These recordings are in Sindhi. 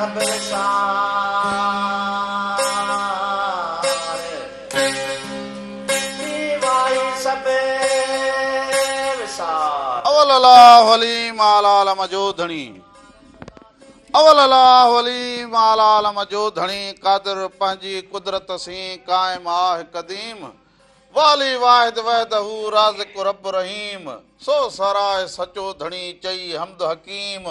سڀ وسار، ٻي وائي سڀ وسار. اول الله عليم اعلي عالم جو ڌڻي. اول الله عليم اعلي عالم جو ڌڻي قادر پنهنجي قدرت سين قائم آه قديم. والي واحد وحده رازق رب رحيم سو ساراهه سچو ڌڻي چئي حمد حڪيم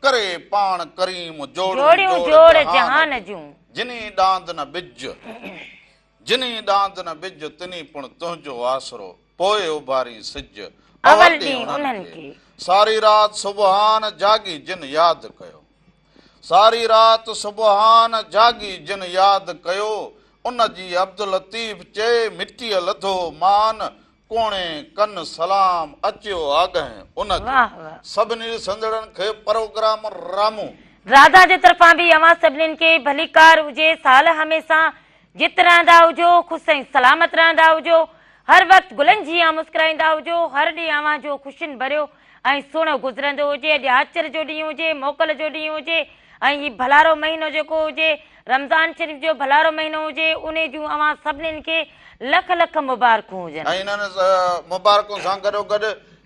ڪري پاڻ ڪريم جوڙيون جوڙ جهان جون جني ڏاند نه ٻج جني ڏاند نه ٻج تني پڻ تنهنجو آسرو پوء اڀارين سج اول ڏينهن انهن کي ساري رات سبحان جاڳي جن ياد ڪيو ساري رات سبحان جاڳي جن ياد ڪيو، ان جي عبداللطيف چئي مٽيء لڌو مان، ڪوڻي ڪن سلام اچيو آڳهين ان جو. سڀني ڏسندڙن کي پروگرام رامون. راڌا جي طرفان به اوهان سڀنين کي ڀليڪار هجي سال هميسان جت رهندا هجو خوش ۽ سلامت رهندا هجو هر وقت گلن جيان مسڪرائيندا هجو هر ڏينهن اوهان جو خوشين ڀريو ۽ سهڻو گذرندو هجي اڄ آچر جو ڏينهن هجي موڪل جو ڏينهن هجي ۽ هي ڀلارو مهينو جيڪو هجي رمضان شريف جو ڀلارو مهينو هجي انهي جون اوهان سڀنين کي لک لک مبارڪون هجن. ۽ انهن مبارڪن سان گڏوگڏ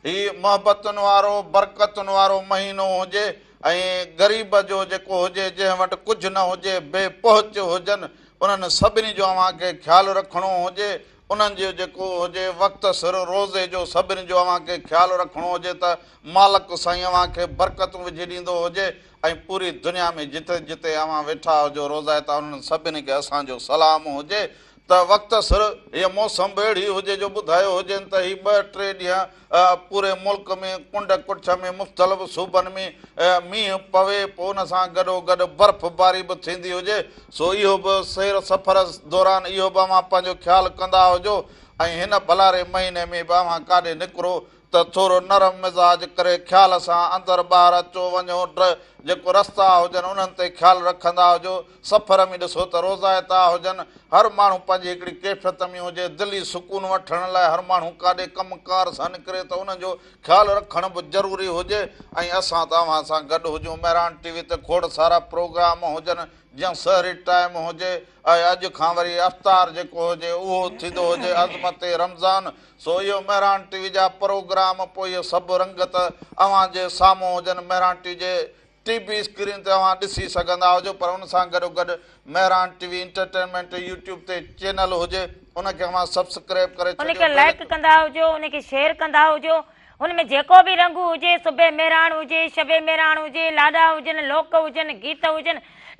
هي محبتن وارو برڪتن وارو مهينو هجي ۽ غريب جو جيڪو هجي جنهن وٽ ڪجهه نه هجي بي پهچ هجن انهن سڀني جو اوهان کي خيال رکڻو هجي انهن جو جيڪو هجي وقت سر روزي جو سڀني جو اوهان کي خيال رکڻو هجي ته مالڪ سائين اوهان کي برڪتون وجهي ڏيندو هجي ۽ پوري دنيا ۾ جتي جتي اوهان ويٺا هجو روزائتا انهن سڀني کي اسان جو سلام هجي ته وقت سر هيء موسم به اهڙي هجي جو ٻڌايو هجين ته هي ٻه ٽي ڏينهن پوري ملڪ ۾ ڪنڊ ڪڙڇ ۾ مختلف صوبن ۾ مينهن پوي پوء ان سان گڏو گڏ برف باري به ٿيندي هجي سو اهو به سير سفر دوران اهو به اوهان پنهنجو خيال ڪندا هجو ۽ هن ڀلاري مهيني ۾ به اوهان ڪاڏي نڪرو ته ٿورو نرم مزاج ڪري خيال سان اندر ٻاهر اچو وڃو ڊ جيڪو رستا هجن انهن تي خيال رکندا هجو سفر ۾ ڏسو ته روزائتا هجن هر ماڻهو پنهنجي هڪڙي ڪيفيت ۾ هجي دلي سڪون وٺڻ لاء هر ماڻهو ڪاڏي ڪم ڪار سان نڪري ته ان جو خيال رکڻ به ضروري هجي ۽ اسان ته اوهان سان گڏ هجون مهراڻ ٽي وي تي کوڙ سارا پروگرام هجن جيئن سحري ٽائيم هجي ۽ اڄ کان وري افطار جيڪو هجي اهو ٿيندو هجي عظمت رمضان سو اهو مهراڻ ٽي وي جا پروگرام پوء اهي سڀ رنگت اوهان جي سامهون هجن مهراڻ ٽي وي جي ٽي وي اسڪرين تي اوهان ڏسي سگهندا هجو پر ان سان گڏو گڏ Mehran T V entertainment YouTube تي چينل هجي ان کي اوهان سبسڪرائب ڪري ان ڇڏيو کي بيل لائيڪ ڪندا هجو ان کي شيئر ڪندا هجو ان ۾ جيڪو به رنگ هجي، صبح مهراڻ هجي، شب مهراڻ هجي، لاڏا هجن، لوڪ هجن، گيت هجن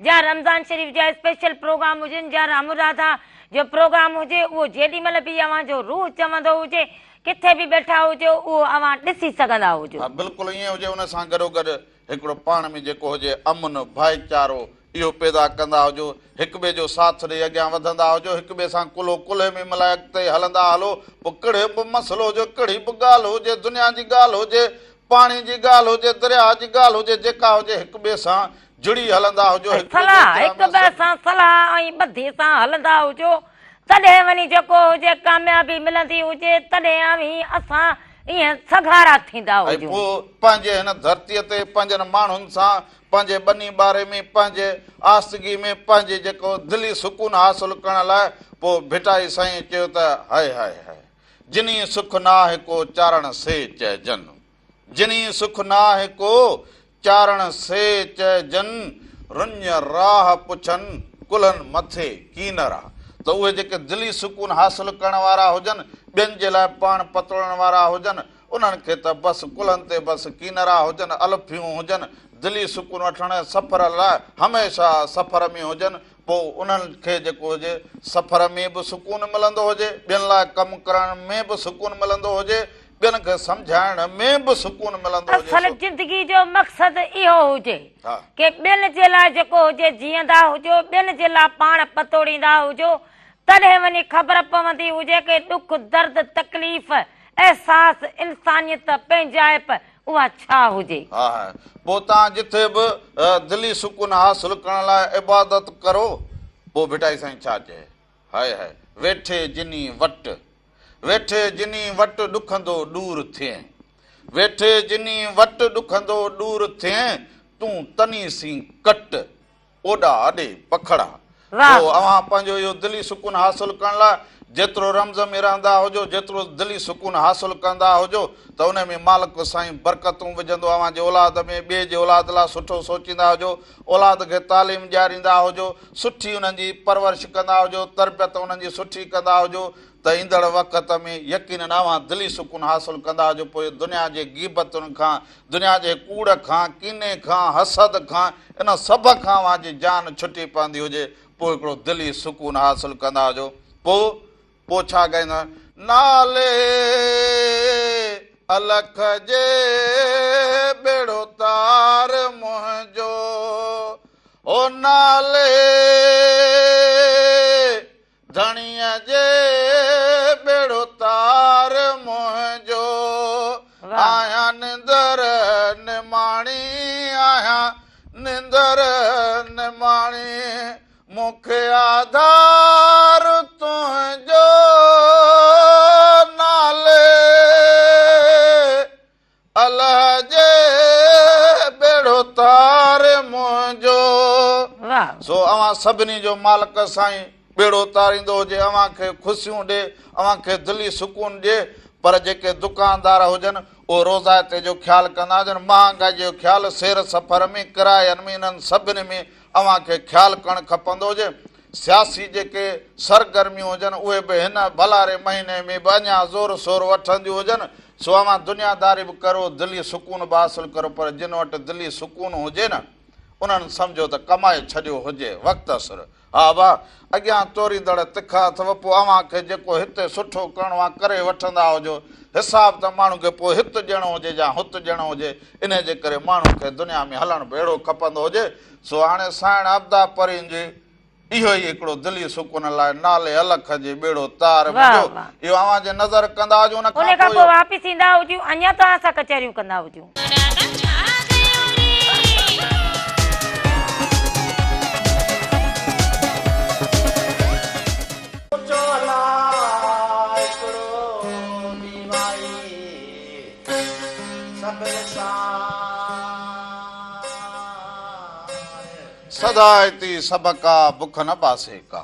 يا رمضان شريف جا اسپيشل پروگرام هجن يا رام راڌا جو پروگرام هجي اهو جيڏي مهل به اوهان جو روح چوندو هجي ڪٿي به ٻيٺا هجو اهو اوهان ڏسي سگهندا هجو. ها بلڪل ائين هجي ان سان گڏوگڏ هڪڙو پاڻ ۾ جيڪو هجي امن، ڀائيچارو اهو پيدا ڪندا هجو، هڪ ٻئي جو ساٿ ڏئي اڳيان وڌندا هجو، هڪ ٻئي سان ڪلهو ڪلهي ۾ ملائي اڳتي هلندا هلو، پوء ڪهڙي به مسئلو هجي، ڪهڙي به ڳالهه هجي، دنيا جي ڳالهه هجي، پاڻي جي ڳالهه هجي، درياهه جي ڳالهه هجي، جيڪا هجي هڪ ٻئي سان جڙي هلندا هجو، هڪ ٻئي جي صلاح، احترام هڪ ۽ ٻئي سان صلاح ۽ ٻڌي سان هلندا هجو، تڏهن وڃي جيڪو هجي ڪاميابي ملندي هجي، تڏهن اوهين اسان ائين سگهارا ٿيندا ۽ هجون. پوء پنهنجي هن ڌرتيء تي پنهنجن ماڻهن سان پنهنجي ٻني ٻاري ۾ پنهنجي آستگي ۾ پنهنجي جيڪو دلي سڪون حاصل ڪرڻ لاء پوء ڀٽائي سائين چيو ته هاء هاء هاء جني سک ناهه ڪو چارڻ سي چئجن جني سک ناهه ڪو چارڻ سي چئجن رڃ راهه پڇن ڪلهن مٿي ڪينرا ته اهي جيڪي دلي سڪون حاصل ڪرڻ وارا هجن ٻين جي لاء پاڻ پتوڙڻ وارا هجن انهن کي ته بس ڪلهن تي بس ڪينرا هجن، الفيون هجن، دلي سڪون وٺڻ ۽ سفر لاء هميشه سفر ۾ هجن، پوء انهن کي جيڪو هجي سفر ۾ به سڪون ملندو هجي، ٻين لاء ڪم ڪرڻ ۾ به سڪون ملندو هجي، ٻين کي سمجهائڻ ۾ به سڪون ملندو هجي، اصل سو. زندگي جو مقصد اهو هجي ڪي ٻين جي لاء جيڪو هجي جيئندا هجو، ٻين جي لاء پاڻ پتوڙيندا هجو، تڏهن وڃي خبر پوندي هجي ڪي ڏک، درد، تڪليف، احساس، انسانيت، پنهنجائپ اها ڇا هجي؟ ها ها پوء توهان جٿي به دلي سڪون حاصل ڪرڻ لاء عبادت ڪرو، پوء ڀٽائي سائين ڇا چئي؟ هاء هاء ويٺي جني وٽ، ويٺي جني وٽ ڏکندو ڏور ٿئين، ويٺي جني وٽ ڏکندو ڏور ٿئين، تون تني سين ڪٽ. اوڏا اڏي پکڙا. سو اوهان پنهنجو اهو دلي سڪون حاصل ڪرڻ لاء جيترو رمز ۾ رهندا هجو، جيترو دلي سڪون حاصل ڪندا هجو ته ان ۾ مالڪ سائين برڪتون وجهندو اوهان جي اولاد ۾، ٻئي جي اولاد لاء سٺو سوچيندا هجو، اولاد کي تعليم ڏياريندا هجو، سٺي انهن جي پرورش ڪندا هجو، تربيت انهن جي سٺي ڪندا هجو ته ايندڙ وقت ۾ يقينن اوهان دلي سڪون حاصل ڪندا هجو پوء دنيا جي غيبتن کان، دنيا جي ڪوڙ کان، ڪيني کان، حسد کان، ان سڀ کان اوهان جي جان ڇٽي پوندي هجي، پوء هڪڙو دلي سڪون حاصل ڪندا هجو. پوء، پوء ڇا ڳائيندا؟ نالي الک جي ٻيڙو تار منهنجو، او نالي ڌڻيء جي ٻيڙو تار منهنجو، آهيان نندر نماڻي، آهيان نندر نماڻي، مون کي آڌار تنهنجو نالي. الله جي ٻيڙو تار منهنجو. سو اوهان سڀني جو مالڪ سائين ٻيڙو تاريندو هجي اوهان کي خوشيون ڏي اوهان کي دلي سڪون ڏي پر جيڪي دڪاندار هجن اهي روزائتي جو خيال ڪندا هجن مهانگائي جو خيال سير سفر ۾ ڪراين ۾ انهن سڀني ۾ اوهان کي خيال ڪرڻ کپندو هجي سياسي جيڪي سرگرميون هجن اهي به هن ڀلاري مهيني ۾ به اڃا زور شور وٺنديون هجن، سو اوهان دنياداري به ڪرو، دلي سڪون به حاصل ڪرو پر جن وٽ دلي سڪون هجي نه انهن سمجهو ته ڪمائي ڇڏيو هجي وقت سر. ها ڀا! اڳيان توريندڙ تکا اٿو پوء اوهان کي جيڪو هتي سٺو ڪرڻو آ ڪري وٺندا هجو، حساب ته ماڻهو کي پوء هت ڏيڻو هجي يا هت ڏيڻو هجي، انهي جي ڪري ماڻهو کي دنيا ۾ هلڻ به اهڙو کپندو هجي سو هاڻي سائڻ عبدا پرين جي اهو ئي هڪڙو دلي سڪون لاء نالي الک جي ٻيڙو تار منهنجو اهو اوهان جي نظر ڪندا هجون ان ان کان پوء واپس ايندا هجون اڃا توهان سان ڪچهريون ڪندا هجون. سدائتي سڀڪا بک نه باسي ڪا.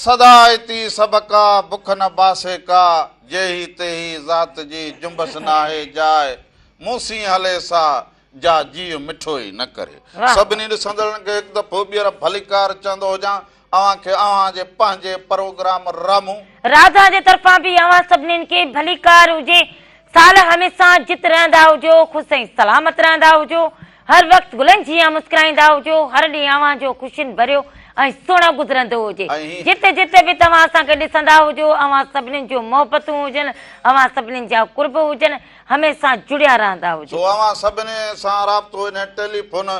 سدائتي سڀڪا بک نه باسي ڪا، جيهي تيهي ذات جي جنبش ناهي جاء، مون سين هلي سا، جا جيء مٺو ئي نه ڪري. سڀني ڏسندڙن کي هڪ دفعو ٻيهر ڀليڪار چوندو هجان، اوهان کي اوهان جي پنهنجي پروگرام رامون. راڌا جي طرفان به اوهان سڀنين کي ڀليڪار هجي. سال هميشه جت رهندا هجو، خوش ۽ سلامت رهندا هجو، هر وقت گلن جيان مسڪرائيندا هجو، هر ڏينهن اوهان جو خوشين ڀريو ۽ سهڻو گذرندو هجي. جتي جتي به توهان اسان کي ڏسندا هجو، اوهان سڀنين جون محبتون هجن، اوهان سڀنين جا قرب هجن، هميشه جڙيا رهندا هجو. سو اوهان سڀني سان رابطو انهي ٽيليفون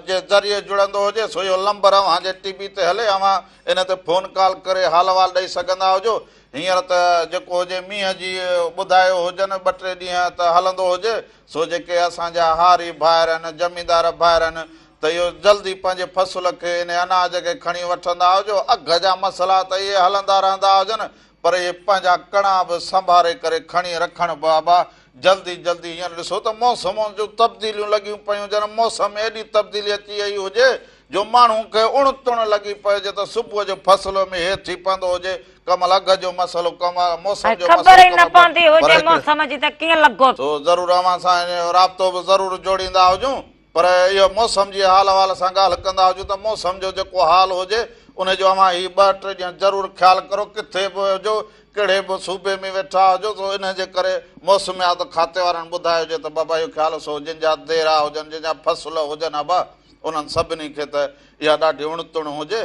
جي ذريعي جڙندو هجي سو اهو لمبر اوهان جي ٽي وي تي هلي اوهان ان تي فون ڪال ڪري حال احوال ڏئي سگهندا هجو هينئر ته جيڪو هجي مينهن جي ٻڌايو هجن ٻه ٽي ڏينهن ته هلندو هجي سو جيڪي اسان جا هاري ڀائر آهن زميندار ڀائر آهن ته اهو جلدي پنهنجي فصل کي ان اناج کي کڻي وٺندا هجو اگهه جا مسئلا ته اهي هلندا رهندا هجن پر اهي پنهنجا ڪڻا به سنڀاري ڪري کڻي رکڻ بابا جلدي جلدي هينئر ڏسو ته موسمن جون تبديليون لڳيون پيون هجن، موسم ۾ ايڏي تبديلي اچي وئي هجي جو ماڻهو کي اڻ تڻ لڳي پئي هجي ته صبح جو فصل ۾ هي ٿي پوندو هجي ڪمل اگهه جو مسئلو ڪمل موسم جو مسئلو خبر ئي نه ڪمل پوندي پر هجي هڪڙي موسم جي ته ڪيئن لڳو. سو ضرور اوهان سان رابطو به ضرور جوڙيندا هجون. پر اهو موسم جي حال احوال سان ڳالهه ڪندا هجون ته موسم جو جيڪو حال هجي ان جو اوهان هي ٻه ٽي ڏينهن ضرور خيال ڪرو ڪٿي به هجو ڪهڙي به صوبي ۾ ويٺا هجو سو ان جي ڪري موسميات کاتي وارن ٻڌايو هجي ته بابا اهو خيال سو جن جا ديرا هجن جن جا فصل هجن ابا انهن سڀني کي ته اها ڏاڍي اڻ تڻ هجي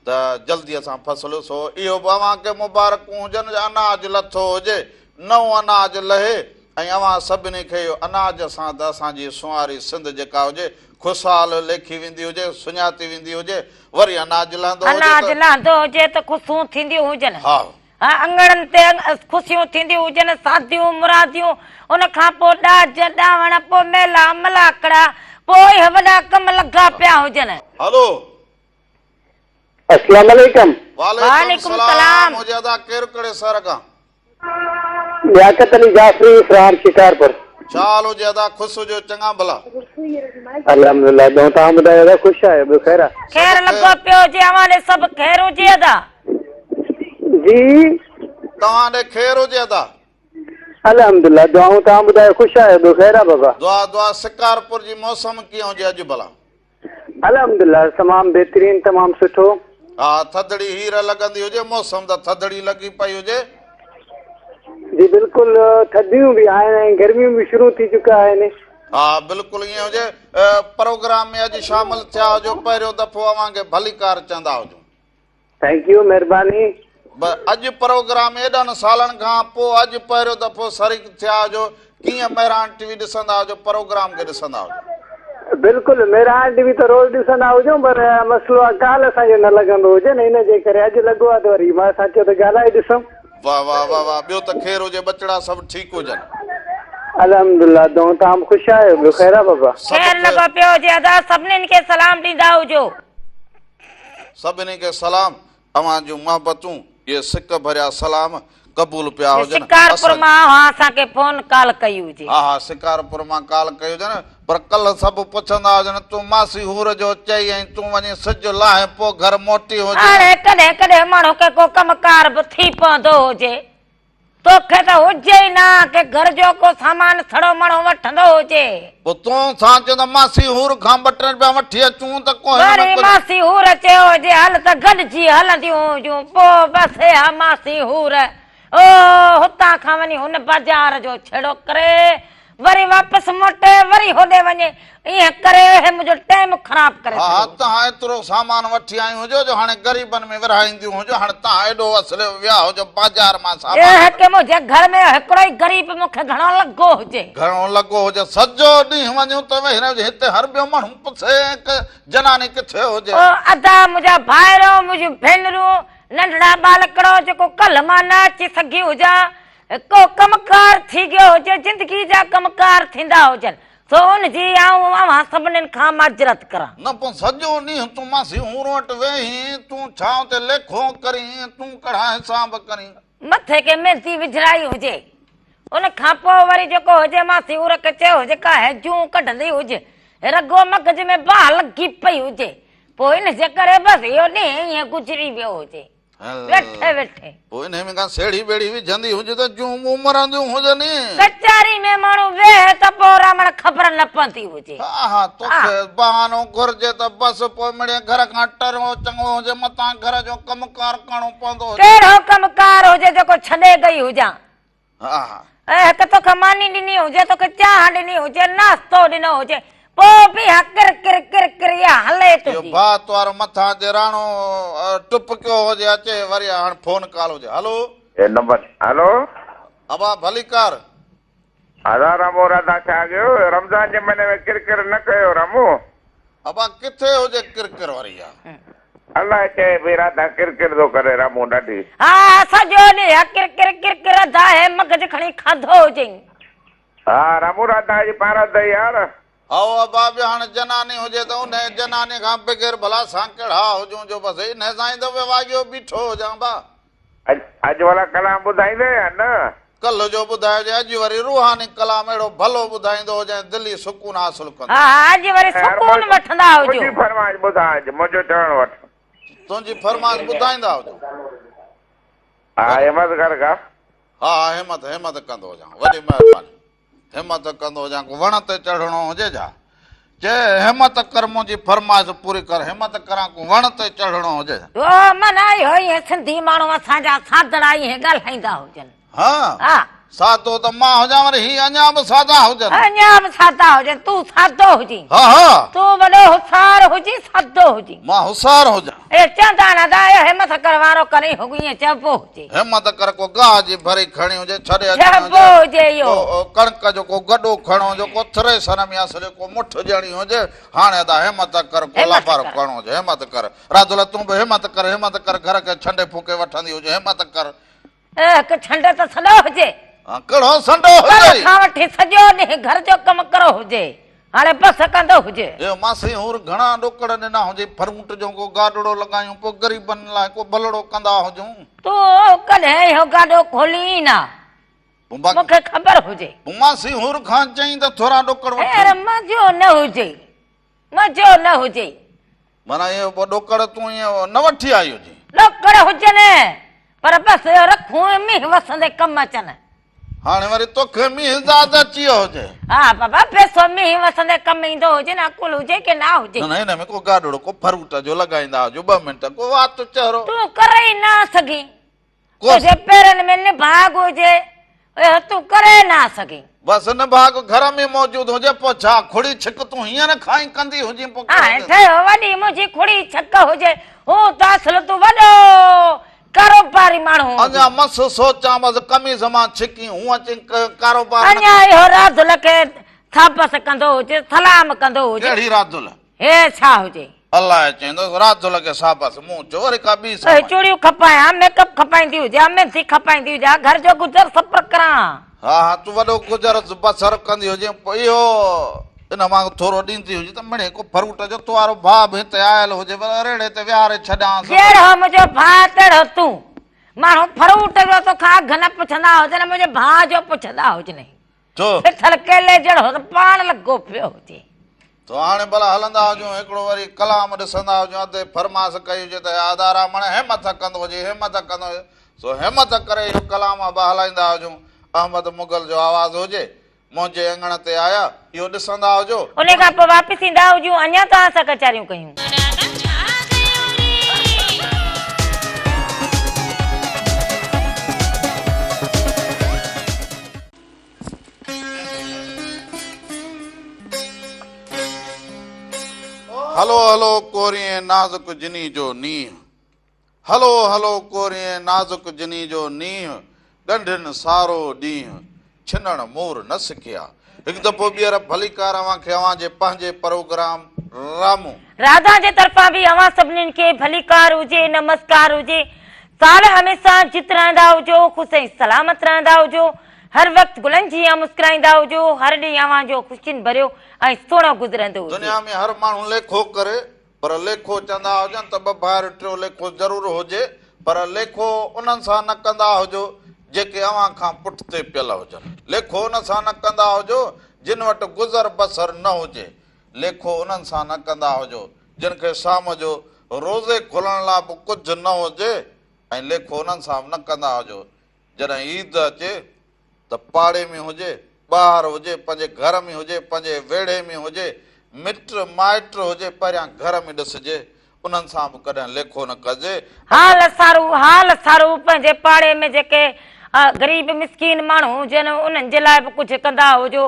ته جلديء سان فصل سو اهو به اوهان کي مبارڪون هجن جو اناج لٿو هجي، نئون اناج لهي ۽ اوهان سڀني کي اهو اناج سان ته اسان جي سونهاري سنڌ جيڪا هجي خوشحال ليکي ويندي هجي، سڃاتي ويندي هجي، وري اناج لهندو هجي اناج ته. لهندو هجي ته خوشون ٿينديون هجن. ها. اڱڻن تي خوشيون ٿينديون هجن، شاديون مراديون، ان کان پوء ڏاج ڏاوڻ، پوء ميلا ملاکڙا، پوء اهي وڏا ڪم لڳا پيا هجن. هلو. اسلام عليڪم. وعليڪم السلام هجي ادا ڪير ڪهڙي شهر کان. لياقت علي جعفري فرام شڪارپور. ڇا حال هجي ادا خوش هجو چڱا ڀلا. الحمدلله ٻيو توهان ٻڌايو ادا خوش آهيو ٻيو خير آ. خير لڳو پيو هجي اوهان ڏي سڀ خير هجي ادا. جي. توهان ڏي خير هجي ادا. الحمدلله دعائون توهان ٻڌايو خوش آهيو ٻيو خير آ بابا. دعا دعا شڪارپور جي موسم ڪيئن هجي اڄ ڀلا. الحمدلله تمام بهترين تمام سٺو. ها ٿڌڙي هير لڳندي هجي موسم ته ٿڌڙي لڳي پئي هجي. جي بلڪل ٿڌيون به آهن ۽ گرميون به شروع ٿي چڪا آهن. ها بلڪل ائين هجي پروگرام ۾ اڄ شامل ٿيا هجو پهريون دفعو اوهان کي ڀليڪار چوندا هجون. Thank you مهرباني. اڄ پروگرام ايڏن سالن کان پو اڄ پهريون دفعو شريڪ ٿيا هجو ڪيئن مهراڻ ٽي وي ڏسندا هجو پروگرام کي ڏسندا هجو. بلڪل مهراڻ ٽي وي ته روز ڏسندا هجون پر مسئلو آ ڪال اسان جو نه لڳندو هجي نه ان جي ڪري اڄ لڳو آ ته وري مان سان چيو ته ڳالهائي ڏسون. واه واه واه واه ٻيو ته خير هجي ٻچڙا سڀ ٺيڪ هجن. الحمدلله دون توهان به خوش آهيو ٻيو خير آ بابا. سڀ خير لڳو پيو هجي ادا سڀنين کي سلام ڏيندا هجو. سڀني کي سلام اوهان جون محبتون اهي سڪ ڀريا سلام قبول پيا هجن شڪارپور مان اوهان اسان کي فون ڪال ڪئي هجي. ها ها شڪارپور مان ڪال ڪئي هجن پر ڪلهه سڀ پڇندا هجن تون ماسي حور جو چئي ۽ تون وڃي سج لاهين پوء گهر موٽي هجين. هاڻي ڪڏهن ڪڏهن ماڻهو کي ڪو ڪم ڪار به ٿي پوندو هجي. توکي ته هجي ئي نه ڪي گهر جو ڪو سامان سڙو مڻو وٺندو هجي. پوء تون ڇا چوندين ته ماسي حور کان ٻه ٽي رپيا وٺي اچون ته ڪو هن ۾ وري ڪجهه. ماسي حور چيو هجي هل ته گڏجي هلنديون هجون. پوء بس اها ماسي حور او هتان کان وڃي هن بازار جو ڇيڙو ڪري وري واپس موٽي وري هوڏي وڃي ائين ڪري هي منهنجو ٽيم خراب ڪري ها ڇڏيو. تهان ايترو سامان وٺي آيون هجو جو هاڻي غريبن ۾ ورهائينديون هجو هاڻي تهان ايڏو وسليو ويا هجو بازار مان سامان اي هڪ منهنجي گهر ۾ هڪڙو ئي غريب مون کي گهڻو لڳو هجي. گهڻو لڳو هجي سڄو ڏينهن وڃون ته ويهي رهجي هتي هر ٻيو ماڻهو پڇي جناني ڪٿي هجي. او ادا منهنجا ڀائرو منهنجون ڀينرون ننڍڙا ٻالڪڙو جيڪو ڪلهه مان نه اچي سگهي هجان ڪو ڪم ڪار ٿي گيو هجي، زندگي جا ڪم ڪار ٿيندا هجن، سو ان جي آئون اوهان سڀنين کان معذرت ڪران. نه پوء سڄو ڏينهن تون ماسي هور وٽ ويهين، تون ڇانو تي ليکو ڪرين، تون ڪهڙا حساب ڪرين. مٿي کي مينتي وجهرائي هجي، ان کان پوء وري جيڪو هجي ماسي هور کي چيو هجي ڪا هيجون ڪڍندي هجي، رڳو مغز ۾ باهه لڳي پئي هجي، پوء ان جي ڪري بس اهو ڏينهن ائين گذري ويو هجي. ويٺي ويٺي. پوء انهيء ۾ ڪا سيڙهي ٻيڙهي وجهندي هج ته جون مون مرنديون هجن. ڪچهري ۾ ماڻهو ويهي ته پوء رامڻ خبر نه پوندي هجي. ها ها توکي بهانو گهرجي ته بس پوء مڙئي گهر کان ٽريو چڱو هجي متان گهر جو ڪم ڪار ڪرڻو پوندو هجي. ڪهڙو ڪم ڪار هجي جيڪو ڇڏي گئي هجان. ها ها. ۽ هڪ توکي ماني ڏني هجي، توکي چانهه ڏني هجي، ناشتو ڏنو هجي، پوء به اها ڪر ڪر ڪر ڪر اها هلي اهو تنهنجي. ڀات وارو مٿان اچي راڻو ٽپڪيو هجي اچي وري هاڻ فون ڪال هجي هلو. هي نمبر هلو. ابا ڀليڪار. ادا رامو راڌا ڇا ڪيو رمضان جي مهيني ۾ ڪر ڪر نه ڪيو رامو. ابا ڪٿي هجي ڪر ڪر وري اها. الله چئي پئي راڌا ڪر ڪر ٿو ڪري رامو ڏاڍي. ها سڄو ڏينهن ڪر ڪر ڪر ڪر ادا هي مغز کڻي کاڌو هجئين. ها رامو راڌا جي پارت اٿئي يار. هائو ابا به هاڻ جناني هجي ته انهي جناني کان بغير ڀلا اسان ڪهڙا هجون جو بس انهي سان ئي ته ويواڳيو بيٺو هجان با. اڄ والا ڪلام ٻڌائيندين يا نه؟ ڪلهه جو ٻڌايو جي اڄ وري روحاني ڪلام اهڙو ڀلو ٻڌائيندو هجين دلي سڪون حاصل ڪندو. ها ها اڄ وري سڪون وٺندا هجو. منهنجي فرمائش ٻڌائج منهنجو چوڻ وٺ. تنهنجي فرمائش ٻڌائيندا هجو. ها همت ڪر ڪا. ها ها همت همت ڪندو هجان وڏي مهرباني. همت ڪندو هجان ڪو وڻ تي چڙهڻو هجي ڇا؟ چي همت ڪر منهنجي فرمائش پوري ڪر همت ڪران ڪو وڻ تي چڙهڻو هجي ڇا؟ او معنيٰ اهو ائين سنڌي ماڻهو اسان جا سادڙا ائين ڳالهائيندا هجن. ها ها. سادو ته مان هجان وري هي اڃا به سادا هجن. اڃا به سادا هجن تون سادو هجين. ها ها. تون وڏو هوشيار هجين سادو هجين. مان هوشيار هجان. اي چوندا نه ته اهو همت ڪر وارو ڪري هو ائين چئبو هجي. همت ڪر ڪو گاهه جي ڀري کڻي هجي ڇڏي اچڻي هجي. چئبو هجي اهو. ڪو ڪڻڪ جو ڪو گڏو کڻڻو هجي ڪو ٿريشر ۾ اصلي ڪو مٺ ڏيڻي هجي هاڻي ادا همت ڪر ڪو لابارو ڪرڻو هجي همت ڪر راڌل تون به همت ڪر همت ڪر گهر کي ڇنڊي ڦوڪي وٺندي هجي همت ڪر. اي هڪ ڇنڊ ته سڏو هجي. ڪهڙو سنڊو هجي. ڪلهه کان وٺي سڄو ڏينهن گهر جو ڪم ڪرو هجي. هاڻي بس ڪندو هجي. اي ماسي هور گهڻا ڏوڪڙ ڏنا هجي ڦرونٽ جو ڪو گاڏڙو لڳايون پوء غريبن لاء ڪو ڀلڙو ڪندا هجون. تون ڪڏهن اهو گاڏو کولين ئي نه. مون کي خبر هجي. پوء ماسي حور کان چئين ته ٿورا ڏوڪڙ وٺي. هينئر مزو نه هجي، مزو نه هجي. معنيٰ اهي پوء ڏوڪڙ تون ائين نه وٺي آئي هجين. ڏوڪڙ هجن پر بس اهو رکون ۽ مينهن وسندي ڪم اچن. هاڻي وري توکي مينهن زياده اچي ويو هجي. ها بابا پئسو مينهن وسندي ڪم ايندو هجي نه عقل هجي ڪي نه هجي. نه نه هن ۾ ڪو گاڏڙو ڪو فروٽ جو لڳائيندا هجو ٻه منٽ ڪو وات چهرو. تون ڪري ئي نه سگهين. تنهنجي پيرن ۾ نڀاڳ هجي اهو تون ڪري نه سگهين. بس نڀاڳ گهر ۾ موجود هجي پوء ڇا کڙي ڇڪ تون هينئر کان ئي ڪندي هجين پوء ڪهڙو هاڻي ٺهيو وڏي منهنجي کڙي ڇڪ هجي هون ته اصل تون وڏو ڪاروباري ماڻهو هجين. اڃا مس سوچان بس قميص مان ڇڪين هون اچين ڪاروبار نه اڃا اهو راڌل کي ٿاپس ڪندو هجي سلام ڪندو هجي. ڪهڙي راڌل؟ هي ڇا هجي؟ الله چوندس راڌل کي سابس مون چيو وري ڪا ٻي اهي سامائي. چوڙيون کپايان، ميڪ اپ کپائيندي هجان، مينٿي کپائيندي هجان، گهر جو گذر سفر ڪران. ها ها تون وڏو گذر بسر ڪندي هجين پوء اهو ان مان ٿورو ڏيندي هجين ته مڙئي ڪو فروٽ جو تو وارو ڀاء به هتي آيل هجي ڀلا ريڙهي تي ويهاري ڇڏيانس. جهڙو منهنجو ڀاء تهڙو تون. ماڻهو فروٽ جو توکان اگهه نه پڇندا هجن منهنجي ڀاء جو پڇندا هجنئي. ڇو؟ ڦٿل ڪيلي جهڙو ته پاڻ لڳو پيو هجي. تو هاڻي ڀلا هلندا هجون، هڪڙو وري ڪلام ڏسندا هجون، ادي فرماس ڪئي هجي ته ادا رامڻ همٿ ڪندو هجي، همٿ ڪندو هجي، سو همٿ ڪري اهو ڪلام به هلائيندا هجون، احمد مغل جو آواز هجي، منهنجي اڱڻ تي آيا، اهو ڏسندا هجو. انهي کان پوء واپس ايندا هجون، اڃا توهان سان ڪچهريون ڪيون. هلو هلو ڪورين نازڪ جني جو نينهن هلو هلو ڪورين نازڪ جني جو نينهن ڳنڍين سارو ڏينهن ڇنڻ مور نه سکيا. هڪ دفعو ٻيهر ڀليڪار اوهان کي اوهان جي پنهنجي پروگرام رامو. راڌا جي طرفان به اوهان سڀنين کي ڀليڪار هجي نمسڪار هجي سال هميشه جت رهندا هجو خوش ۽ سلامت رهندا هجو هر وقت گلن جيان مسڪرائيندا هجو هر ڏينهن اوهان جو خوشين ڀريو ۽ سهڻو گذرندو هجي. دنيا ۾ هر ماڻهو ليکو ڪري پر ليکو چوندا هجن ته ٻه ڀائر ٽيو ليکو ضرور هجي پر ليکو انهن سان نه ڪندا هجو جيڪي اوهان کان پٺتي پيل هجن ليکو ان سان نه ڪندا هجو جن وٽ گذر بسر نه هجي ليکو انهن سان نه ڪندا هجو جن کي شام جو روزي کولڻ لاء به ڪجهه نه هجي ۽ ليکو انهن سان به نه ڪندا هجو جڏهن عيد اچي ته پاڙي ۾ هجي، ٻاهر هجي، پنهنجي گهر ۾ هجي، پنهنجي ويڙهي ۾ هجي، مٽ مائٽ هجي، پهريان گهر ۾ ڏسجي، انهن سان به ڪڏهن ليکو نه ڪجي. حال سارو حال سارو پنهنجي پاڙي ۾ جيڪي غريب مسڪين ماڻهو هجن انهن جي لاء به ڪجهه ڪندا هجو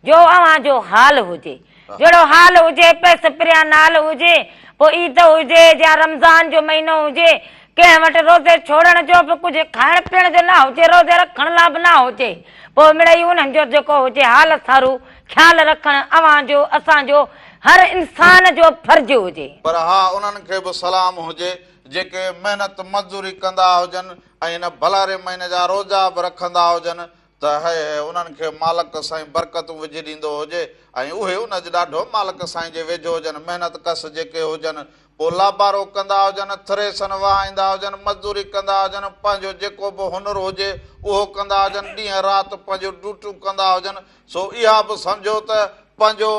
جو اوهان جو حال هجي. جهڙو حال هجي، پئس پريان نال هجي، پوء عيد هجي يا رمضان جو مهينو هجي، ڪنهن وٽ روزي ڇوڙڻ جو به ڪجهه کائڻ پيئڻ جو نه هجي، روزي رکڻ لا به نه هجي، پوء مڙئي انهن جو جيڪو هجي حال سارو خيال رکڻ اوهان جو اسان جو هر انسان جو فرض هجي. پر ها انهن کي به سلام هجي جيڪي محنت مزدوري ڪندا هجن ۽ هن ڀلاري مهيني جا روزا به رکندا هجن ته هئي هئي انهن کي مالڪ سائين برڪتون وجهي ڏيندو هجي ۽ اهي ان جي ڏاڍو مالڪ سائين جي ويجهو هجن، محنت ڪش جيڪي هجن، پوء لابارو ڪندا هجن، ٿريسن وهائيندا هجن، مزدوري ڪندا هجن، پنهنجو جيڪو به هنر هجي اهو ڪندا هجن، ڏينهن رات پنهنجون ڊيوٽيون ڪندا هجن، سو اها به سمجهو ته پنهنجو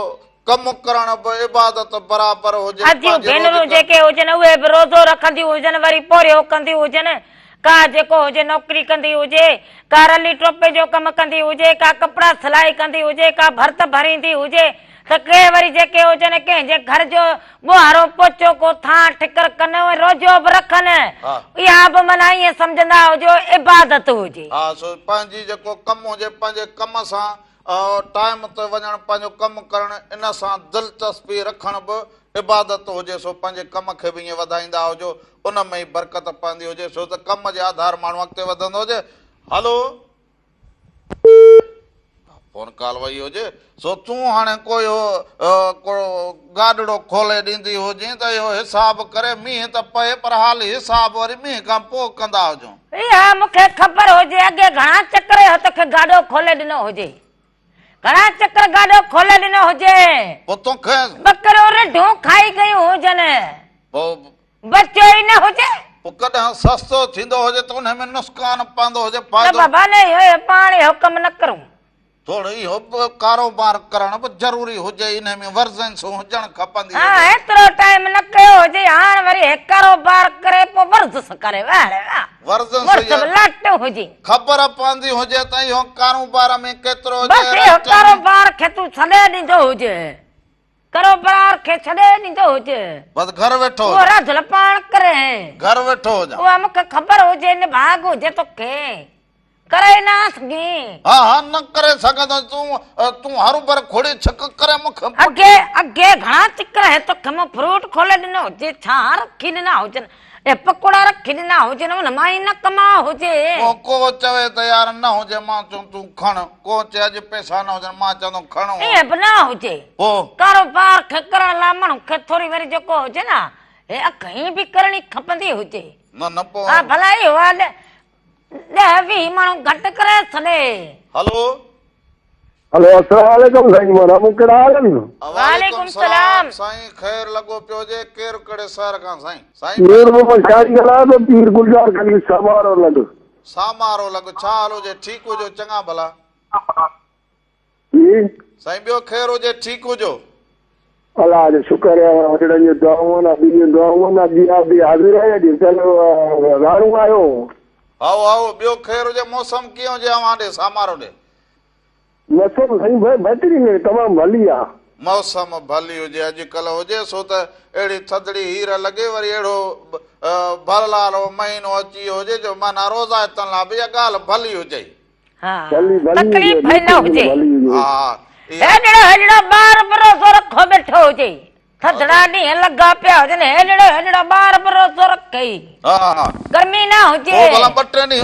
ڪم ڪرڻ به عبادت برابر هجي، اديون پنهنجي ڀينرون روزگار. جيڪي هجن اهي به روزو رکنديون هجن وري پورهيو ڪنديون هجن، ڪا جيڪو هجي نوڪري ڪندي هجي، ڪا رلي ٽوپي جو ڪم ڪندي هجي، ڪا ڪپڙا سلائي ڪندي هجي، ڪا ڀرت ڀريندي هجي ته ڪي وري جيڪي هجن ڪنهن جي گهر جو ٻوهارو پوچو ڪو ٿانء ٺڪر ڪن ۽ روزو به رکن اها به معنيٰ ائين سمجهندا هجو عبادت هجي. ها سو پنهنجي جيڪو ڪم هجي پنهنجي ڪم سان ٽائيم تي وڃڻ پنهنجو ڪم ڪرڻ ان سان دلچسپي رکڻ به عبادت هجي سو پنهنجي ڪم کي به ائين وڌائيندا هجو ان ۾ ئي برڪت پوندي هجي ڇو ته ڪم جي آڌار ماڻهو اڳتي وڌندو هجي هلو فون ڪال وئي هجي سو تون هاڻي ڪو اهو ڪو گاڏڙو کولي ڏيندي هجين ته اهو حساب ڪري مينهن ته پئي پر حالي حساب وري مينهن کان پوء ڪندا هجون. اها مون کي خبر هجي اڳي گهڻا چڪر اهو توکي گاڏو کولي ڏنو هجي. گهڻا چڪر گاڏو کولي ڏنو هجي. پوء توکي. ٻڪريون رڍون کائي گيون هجن. پوء. بچيو ئي نه هجي. پوء ڪڏهن سستو ٿيندو هجي ته انهي ۾ نسقان پوندو هجي نه فائدو. بابا نه اهو پاڻ اهو ڪم نه ڪرون. ٿورو اهو به ڪاروبار ڪرڻ به ضروري هجي انهي ۾ ورزنس هجڻ کپندي ها هجي. ايترو ٽائيم نه ڪيو هجي هاڻ وري هي ڪاروبار ڪري پوء ورزش ڪري واهه ڙي واهه ورزنس مڙس به يا لاٽ هجي. خبر پوندي هجي ته اهو ڪاروبار ۾ ڪيترو بس هجي اهو ريٽ ۾. ڪاروبار کي تون ڇڏي ڏيندو هجي. ڪاروبار کي ڇڏي ڏيندو هجي. بس گهر ويٺو اهو هجان. رڌل پاڻ ڪري. گهر ويٺو هجان. اها مون کي خبر هجي نڀاڳ هجي توکي. ڪري نه سگهين. ها ها نه ڪري سگهندس تون تون هروڀر کوڙي ڇڪ ڪري مون کي پٽ. اڳي اڳي گهڻا چڪر هي توکي مون فروٽ کولي ڏنو هجي ڇانهه رکي ڏنا هجن اهي پڪوڙا رکي ڏنا هجن ان مان ئي نه ڪماء هجي. پوء ڪو چوي ته يار نه هجي مان چون تون کڻ، ڪو چئي اڄ پئسا نه هجن مان چوندم کڻ. ائين به نه هجي. پوء؟ ڪاروبار کي ڪرڻ لاء ماڻهو کي ٿوري وري جيڪو هجي نه هي اک هين به ڪرڻي کپندي هجي. نه نه پوء. ها ڀلا اهو حال ڏهه 20 ماڻهو گهٽ ڪري ڇڏي. هلو. هلو السلام عليڪم سائين مانا مون ڪهڙا حال آهن. وعليڪم سلام. سائين خير لڳو پيو هجي ڪير ڪهڙي شهر کان سائين. سائين مير محمد شاهي ڳالهايان پيو پير گلزار خليل سامارو لڳ. سامارو لڳ ڇا حال هجي ٺيڪ هجو چڱا ڀلا. جي. سائين ٻيو خير هجي ٺيڪ هجو. الله جو شڪر آهي وڏڙن جون دعائون آهن ابي جون دعائون آهن ابي ابي حاضر آهي اڄ چل راڻو آيو. هائو هائو ٻيو خير هجي موسم ڪيئن هجي اوهان ڏي سامارو ڏي. موسم سائين بهترين آهي تمام ڀلي آ. موسم ڀلي هجي اڄ ڪلهه هجي سو ته اهڙي ٿڌڙي هير لڳي وري اهڙو ڀلارو مهينو اچي ويو هجي جو معنيٰ روزائتن لاء به اها ڳالهه ڀلي هجي. ها ڀلي ڀلي تڪليف هجي نه بلڪل هجي. ڀلي هجي. ها اها. هيڏڙو هيڏڙو ٻار به روزو رکو ويٺو هجي. ٿڌڙا ڏينهن لڳا پيا هجن، هيڏڙو هيڏڙو ٻار به روزو رکئي. گرمي نه هجي،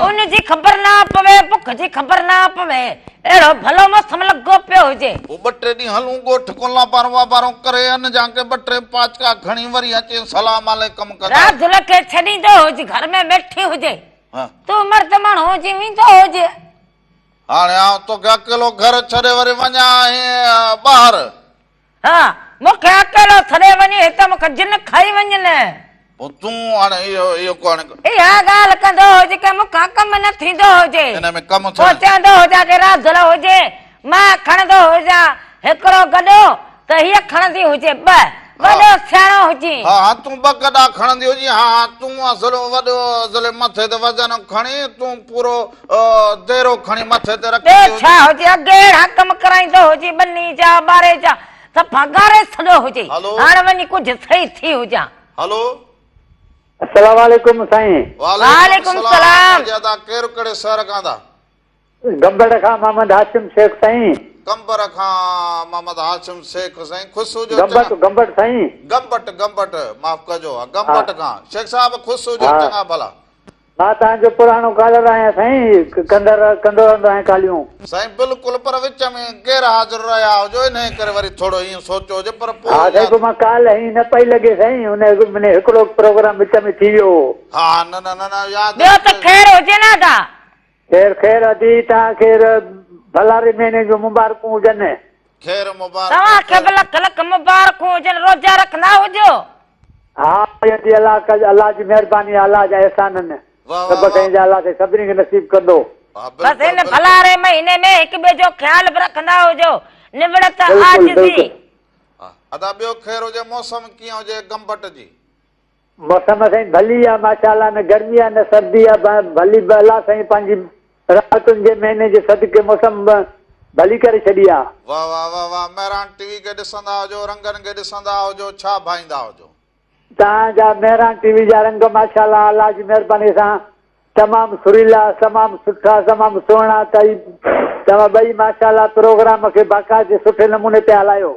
اڃ جي خبر نه پوي، بک جي خبر نه پوي، اهڙو ڀلو موسم لڳو پيو هجي. پوء ٻه ٽي ڏينهن هلون ڳوٺ ڪولا بارو بارو ڪري ان جا ڪي ٻه ٽي پاچڪا کڻي وري اچي سلام عليڪم ڪندا. راڌل کي ڇڏيندو هج، گهر ۾ ويٺي هجي، تون مرد ماڻهو هجين ويندو هج. هاڻي آئون توکي اڪيلو گهر ڇڏي وري وڃان ائين ٻاهر. ها، مون کي اڪيلو ڇڏي وڃين، هتي مون کي جن کائي وڃن. پوء تون هاڻي اهو اهو ڪو هاڻي. اها ڳالهه ڪندو هج ڪي مون کان ڪم نه ٿيندو هجي. ان ۾ ڪم پوء ٿيڻ. چوندو هجان ڪي راڌل هجي، مان کڻندو هجان هڪڙو گڏو ته هيء کڻندي هجي ٻه. وڏو سياڻو هجين. ها ها تون ٻه گڏا کڻندي هجين. ها ها تون اصل وڏو اصل مٿي تي وزن کڻي تون پورو ديرو کڻي مٿي تي رکندي ٻيو هجين. ڇا هجي اڳي اهڙا ڪم ڪرائيندو هجين ٻني جا ٻاري جا صفا ڳاري ڇڏيو هجي. هاڻ وڃي ڪجهه صحيح ٿي هجان. هلو. السلام عليڪم سائين. وعليڪم السلام هجي ادا ڪير ڪهڙي شهر کان ٿا. گمبٽ کان محمد هاشم شيخ سائين. قمبر کان محمد هاشم شيخ سائين خوش هجو گمبٽ گمبٽ سائين. گمبٽ گمبٽ معاف ڪجو ها گمبٽ کان شيخ صاحب خوش هجو چڱا ڀلا. مان توهان جو پراڻو ڪالر آهيان سائين ڪندڙ ڪندو رهندو آهيان ڪاليون. سائين بلڪل پر وچ ۾ غير حاضر رهيا هجو انهي ڪري وري ٿورو ائين سوچيو هجي پر پوء ها سائين پوء مان ڪال هين نه پئي لڳي سائين ان ۾ هڪڙو پروگرام وچ ۾ ٿي ويو هو. ها نه نه نه ياد ٻيو ته خير هجي نه ادا. خير خير ادي توهان کي ڀلاري مهيني جون مبارڪون هجن. خير مبارڪ توهان کي به لک لک مبارڪون هجن روزا رکندا هجو. ها ادي الله الله جي مهرباني آ الله جا احسان آهن سڀ ڪنهن جا الله سائين سڀني کي نصيب ڪندو. بس هن ڀلاري مهيني ۾ هڪ ٻئي جو خيال به رکندا هجو نوڙت بلڪل عاجزي. بلڪل. ادا ٻيو خير هجي موسم ڪيئن هجي گمبٽ جي. موسم سائين ڀلي آ ماشاءالله نه گرمي آ نه سردي آ ڀلي الله سائين پنهنجي رحمتن جي مهيني جي صدقي موسم ڀلي ڪري ڇڏي آ. واه واه واه واه مهراڻ ٽي وي کي ڏسندا هجو رنگن کي ڏسندا هجو ڇا ڀائيندا هجو. توهان جا مهراڻ ٽي وي جا رنگ ماشاءالله الله جي مهرباني سان تمام سريلا تمام سٺا تمام سهڻا توهان ٻئي ماشاءالله پروگرام کي باقاعدي سٺي نموني پيا هلايو.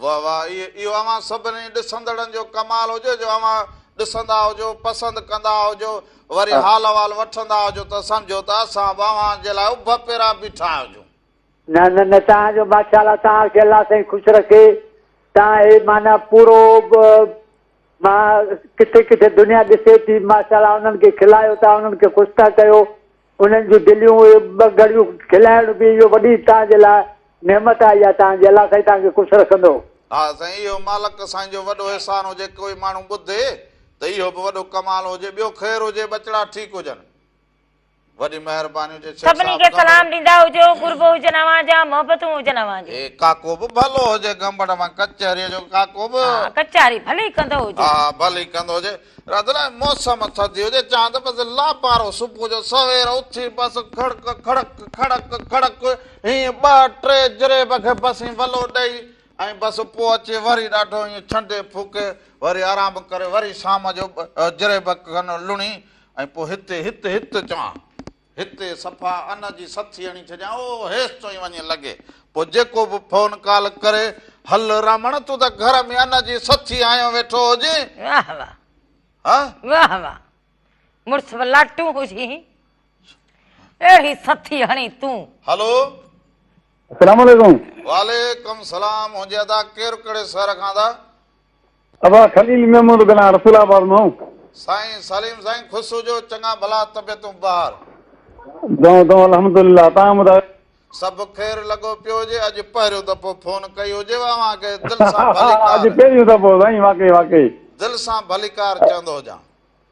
واه واه اهو اوهان سڀني ڏسندڙن جو ڪمال هجي جو اوهان ڏسندا هجو پسند ڪندا هجو وري حال احوال وٺندا هجو ته سمجهو ته اسان به اوهان جي لاء اڀ پيرا بيٺا هجون. نه نه نه توهان جو ماشاءالله توهان کي الله سائين خوش رکي توهان هي معنيٰ پورو مان ڪٿي ڪٿي دنيا ڏسي ٿي ماشاءالله انهن کي کلايو ٿا انهن کي خوش ٿا ڪيو انهن جون دليون اهي ٻه گهڙيون کلائڻ به اهو وڏي توهان جي لاء نعمت آهي اها توهان جي الله سائين توهان کي خوش رکندو. ها سائين اهو مالڪ سائين جو وڏو احسان هجي ڪوئي ماڻهو ٻڌي ته اهو به وڏو ڪمال هجي ٻيو خير هجي ٻچڙا ٺيڪ هجن. وڏي مهرباني هجي شيخ سڀني صاحب کي گنبڙ. سلام ڏيندا هجو قرب هجن اوهان جا محبتون هجن اوهان جون. هي ڪاڪو به ڀلو هجي گنبڙ مان ڪچهريء جو ڪاڪو به. ها ڪچهري ڀلي ڪندو هجي. ها ڀلي ڪندو هجي. رات لاء موسم ٿڌي هجي چاهه ته بس لابارو صبح جو سوير اٿي بس کڙڪ کڙڪ کڙڪ کڙڪ هيئن ٻه ٽي جريب کي بس هيئن ولو ڏئي ۽ بس پوء اچي وري ڏاڍو هيئن ڇنڊي ڦوڪي وري آرام ڪري وري شام جو جريب کن لڻي ۽ پوء هتي هت هت چوان هتي صفا ان جي سٿي هڻي ڇڏيان او هيستائين وڃي لڳي پوء جيڪو به فون ڪال ڪري هل رامڻ تون ته گهر ۾ ان جي سٿي هنيو ويٺو هجين. واهه واهه ها. واهه واهه مڙس به لاٽون هجين اهڙي سٿي هڻي تون. هلو. السلام عليڪم. وعليڪم سلام هجي ادا ڪير ڪهڙي شهر کان ادا. ابا خليل محمود ڳالهايان رسول آباد مان. سائين سليم سائين خوش هجو چڱا ڀلا طبيعتون بهار. دعائون دعائون الحمدلله توهان ٻڌايو. سڀ خير لڳو پيو هجي اڄ پهريون دفعو فون ڪئي هجيو اوهان کي دل سان ڀليڪار. اڄ پهريون دفعو سائين واقعي واقعي. دل سان ڀليڪار چوندو هجان.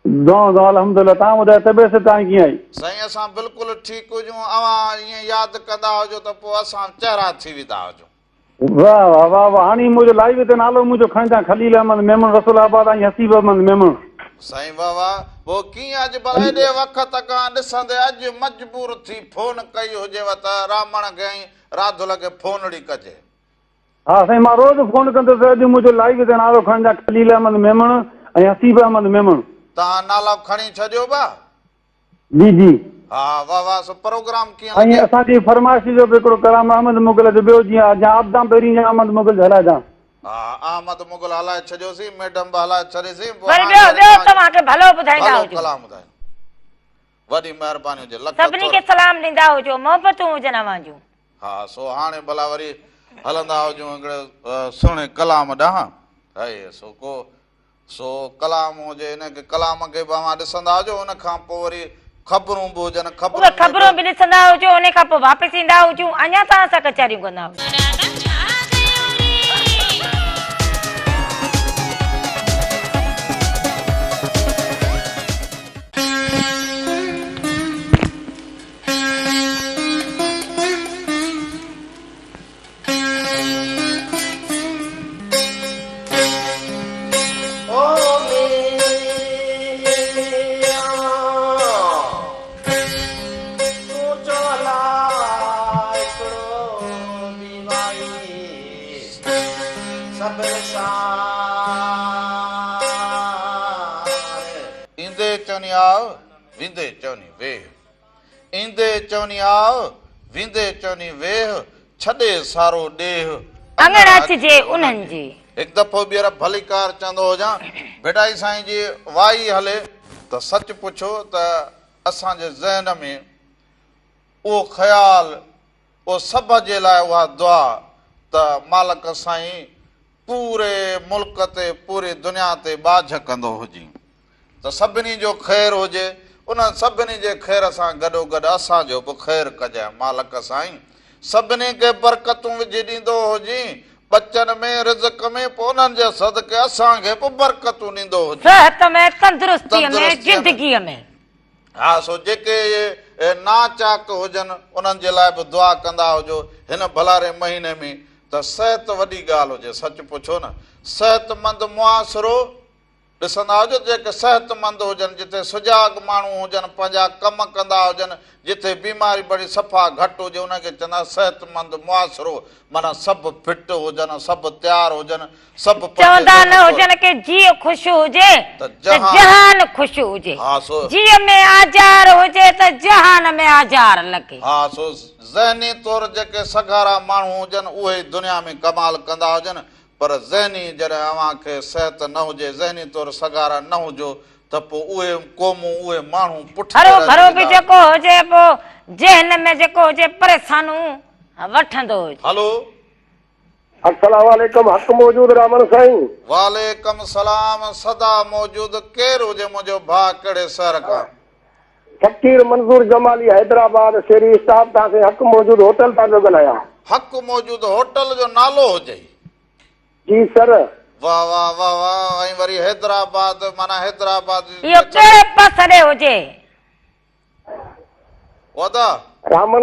دعائون دعائون الحمدلله توهان ٻڌايو طبيعت صحت توهان جي ڪيئن آهي. سائين اسان بلڪل ٺيڪ هجون اوهان ائين ياد ڪندا هجو ته پوء اسان چهرا ٿي ويندا هجون. واه واه واه واه هاڻي منهنجو لائيو تي نالو منهنجو کڻجان خليل احمد ميمڻ رسول آباد ۽ حسيب احمد ميمڻ. سائين واه واه پوء ڪيئن اڄ ڀلا ايڏي وقت کان ڏسندي اڄ مجبور ٿي فون ڪئي هجيو ته رامڻ کي ۽ راڌل کي فونڙي ڪجي. ها سائين مان روز فون ڪندس اڄ منهنجو لائيو تي نالو کڻجان خليل احمد ميمڻ ۽ حسيب احمد ميمڻ. توهان نالو کڻي ڇڏيو ڀا. جي جي. ها واه واه سو پروگرام ڪيئن ۽ لڳي. اسان جي فرمائش جو به هڪڙو ڪلام احمد مغل جو ٻيو جيئن جا آبدان پهرين جا احمد مغل جو هلائجان. ها احمد مغل هلائي ڇڏيوسين ميڊم به هلائي ڇڏيسين پوء وري هاڻي ٻيو وري ٻيو توهان توهان کي ڀلو ٻڌائيندا ڀلو هجون. ڪلام ٻڌايو وڏي مهرباني هجي لک سڀني کي ٿورا. سلام ڏيندا هجو محبتون هجن اوهان جون. ها سو هاڻي ڀلا وري هلندا هجون هڪڙي سهڻي ڪلام ڏانهن هي سو ڪو سو ڪلام هجي ان کي ڪلام کي به اوهان ڏسندا هجو ان کان پوء وري خبرون به هجن اهي خبرن ۾ خبرون به به ڏسندا هجو ان کان پوء واپس ايندا هجون اڃا توهان سان ڪچهريون ڪندا هجون. ايندي چوني آء، ويندي چوني ويهه. ايندي چوني آء، ويندي چوني ويهه، ڇڏي سارو ڏيهه، اڱڻ اچجي انهن جي. هڪ دفعو ٻيهر ڀليڪار چوندو هجان، ڀٽائي سائين جي وائي هلي ته سچ پڇو ته اسان جي ذهن ۾ اهو خيال، اهو سڀ جي لاء اها دعا ته مالڪ سائين پوري ملڪ تي پوري دنيا تي ٻاجهه ڪندو هجين. ته سڀني جو خير هجي، انهن سڀني جي خير سان گڏوگڏ اسان جو به خير ڪجانء، مالڪ سائين! سڀني کي برڪتون وجهي ڏيندو هجين، ٻچن ۾، رزق ۾، پوء انهن جي صدقي اسان کي به برڪتون ڏيندو هجين. صحت ۾، تندرستيء ۾، زندگيء ۾. ها سو جيڪي ناچاڪ هجن، انهن جي لاء به دعا ڪندا هجو، هن ڀلاري مهيني ۾ ته صحت وڏي ڳالهه هجي، سچ پڇو نه، صحتمند معاشرو، ڏسندا هجو ته جيڪي صحتمند هجن، جتي سجاڳ ماڻهو هجن، پنهنجا ڪم ڪندا هجن، جتي بيماري بڙي صفا گهٽ هجي، انهن کي چوندا صحتمند معاشرو، معنيٰ سڀ فٽ هجن، سڀ تيار هجن، سڀ پنهنجي چوندا نه ذهني طور. هجن ڪي جيء خوش هجي ته ته جهان. جهان خوش هجي، ها سو. جيء ۾ آزار هجي ته جهان ۾ آزار لڳي. ها سو ذهني طور جيڪي سگهارا ماڻهو هجن، اهي ئي دنيا ۾ ڪمال ڪندا هجن، پر ذهني جڏهن اوهان کي صحت نه هجي، ذهني طور سگهارا نه هجو ته پوء اهي قومون، اهي ماڻهو پٺتي هرو رهجي ڀرو به ويندا. جيڪو هجي پوء ذهن ۾ جيڪو هجي پريشانون وٺندو هجي. هلو. السلام عليڪم حق موجود رامڻ سائين. وعليڪم سلام سدا موجود ڪير هجي منهنجو ڀاء ڪهڙي شهر کان. فقير منظور جمالي حيدرآباد شهري اسٽاف تان سين حق موجود هوٽل تان پيو ڳالهايان. حق موجود هوٽل جو نالو هجئي. جي سر. واه واه واه واه ۽ وري حيدرآباد معنيٰ حيدرآباد اهو ڪهڙي پاسي ڏي هجي؟ او ادا. رامڻ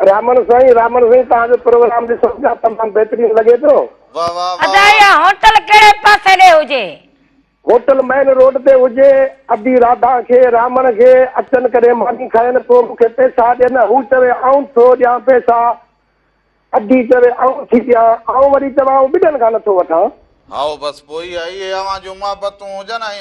رامڻ سائين رامڻ سائين توهان جو پروگرام ڏسون پيا تمام بهترين لڳي پيو. واه واه واه ادا واه. اها هوٽل ڪهڙي پاسي ڏي هجي؟ هوٽل مين روڊ تي هجي ادي راڌا کي رامڻ کي اچن ڪڏهن ماني کائن پوء مون کي پئسا ڏين هو چوي آئون ٿو ڏيان پئسا ادي چوي آئون ٿي ڏيان آئون وري چوان آئون ٻنهن کان نٿو وٺان. هائو بس پوء اهي اوهان جون محبتون هجن ۽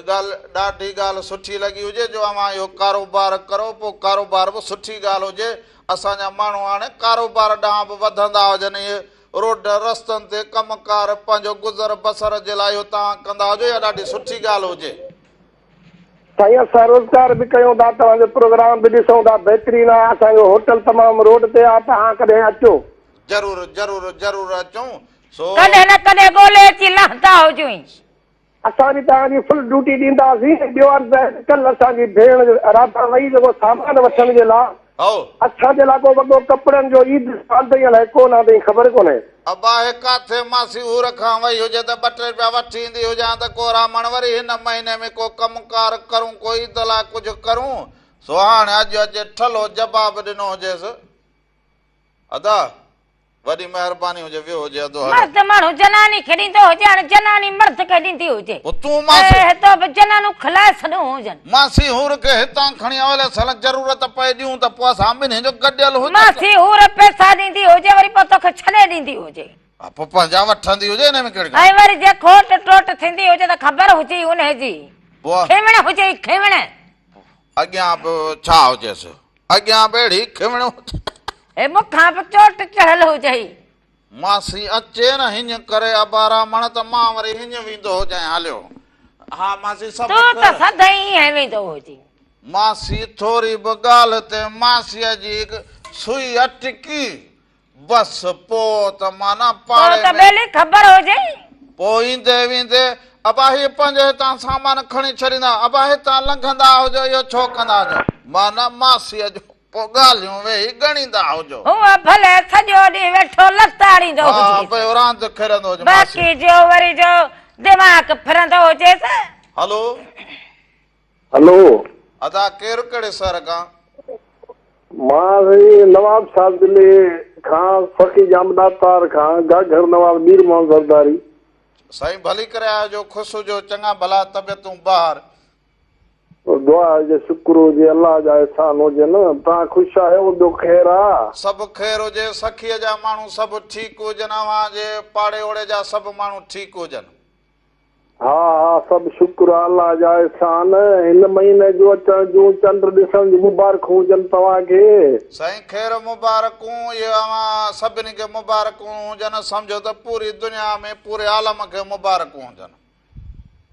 ڳالهه ڏاڍي ڳالهه سٺي لڳي هجي جو اوهان اهو ڪاروبار ڪرو پوء ڪاروبار به سٺي ڳالهه هجي اسان جا ماڻهو هاڻي ڪاروبار ڏانهن به وڌندا هجن اهي روڊ رستن تي ڪم ڪار پنهنجو گذر بسر جي لاء اهو توهان ڪندا هجو اها ڏاڍي سٺي ڳالهه هجي. سائين اسان روزگار به ڪيون ٿا توهان جو پروگرام به ڏسون ٿا بهترين آ اسان جو هوٽل تمام روڊ تي آ توهان ڪڏهن اچو. ضرور ضرور ضرور اچون سو. ڪڏهن نه ڪڏهن ڳولي اچي لهندا هجون. اسان به توهان جي فل ڊيوٽي ڏينداسين ٻيو عرض آهي ته ڪلهه اسان جي ڀيڻ راڌا وئي جيڪو سامان وٺڻ جي لاء هائو. اسان جي لاء ڪو وڳو ڪپڙن جو عيد آندئي الائي ڪونه آندئي خبر ڪونهي. ابا هي ڪاٿي ماسي حور کان وئي هجي ته ٻه ٽي رپيا وٺي ايندي هجان ته ڪو رامڻ وري هن مهيني ۾ ڪو ڪم ڪار ڪرون ڪو عيد لاء ڪجهه ڪرون سو هاڻي اڄ اچي ٺلهو جواب ڏنو هجيس. ادا وڏي مهرباني هجي ويو هجي ادو هلو. مرد ماڻهو جناني کي ڏيندو هجي هاڻي جناني مرد کي ڏيندي هجي. پوء تون ماسي. اي هتو به جنانو کلائي ڇڏيون هجن. ماسي حور کي هتان کڻي اولي سال ضرورت پئي ڏيون ته پوء اسان ٻنهي جو گڏيل هجي ته. ماسي حور پئسا ڏيندي هجي وري پوء توکي ڇڏي ڏيندي هجي. ها پوء پنهنجا وٺندي هجي ان ۾ ڪهڙي ڳالهه. ۽ وري جي کوٽ ٽوٽ ٿيندي هجي ته خبر هجي انهي جي. پوء. کيوڻ هجي کيوڻ. اڳيان به ڇا هجيس. اڳيان به اهڙي کيوڻ هجي. هي مون کان به چوٽ چڙهيل هجئي. ماسي اچي نه هڃ ڪري ابا رامڻ ته مان وري هڃ ويندو هجانء هليو. ها ماسي سڀ تون ته خير. سدائين ائين ويندو هجين. ماسي ٿوري به ڳالهه تي ماسيء جي سوئي اٽڪي. بس پوء ته معنيٰ پوء پاڙي ته ۾. ٻيلي خبر هجئي. پوء ايندي ويندي ابا هي پنهنجي هتان سامان کڻي ڇڏيندا، ابا هتان لنگهندا هجو اهو ڇو ڪندا هجو. معنيٰ ماسيء جو پوء ڳالهيون ويهي ڳڻيندا هجو. هونء ڀلي سڄو ڏينهن ويٺو لتاڙيندو ها هجيس. پيو راند کيڏندو هجي ماسي. باقي جو وري جو دماغ ڦرندو هجيس. هلو. هلو. ادا ڪير ڪهڙي شهر کان. مان سائين نواب شاھ ضلعي کان سخي ڄام ڏاتار کان گاگهر نواز مير محمد زرداري. سائين ڀلي ڪري آيا هجو خوش هجو چڱا ڀلا طبيعتون بهار. دعا هجي شڪر هجي الله جا احسان هجن توهان خوش آهيو ٻيو خير آ. سڀ خير هجي سخيء جا ماڻهو سڀ ٺيڪ هجن اوهان جي پاڙي اوڙي جا سڀ ماڻهو ٺيڪ هجن. ها ها سڀ شڪر آ الله جا احسان هن مهيني جو اچڻ جون چنڊ ڏسڻ جون مبارڪون هجن توهان کي. سائين خير مبارڪون اهي اوهان سڀني کي مبارڪون هجن سمجهو ته پوري دنيا ۾ پوري عالم کي مبارڪون هجن.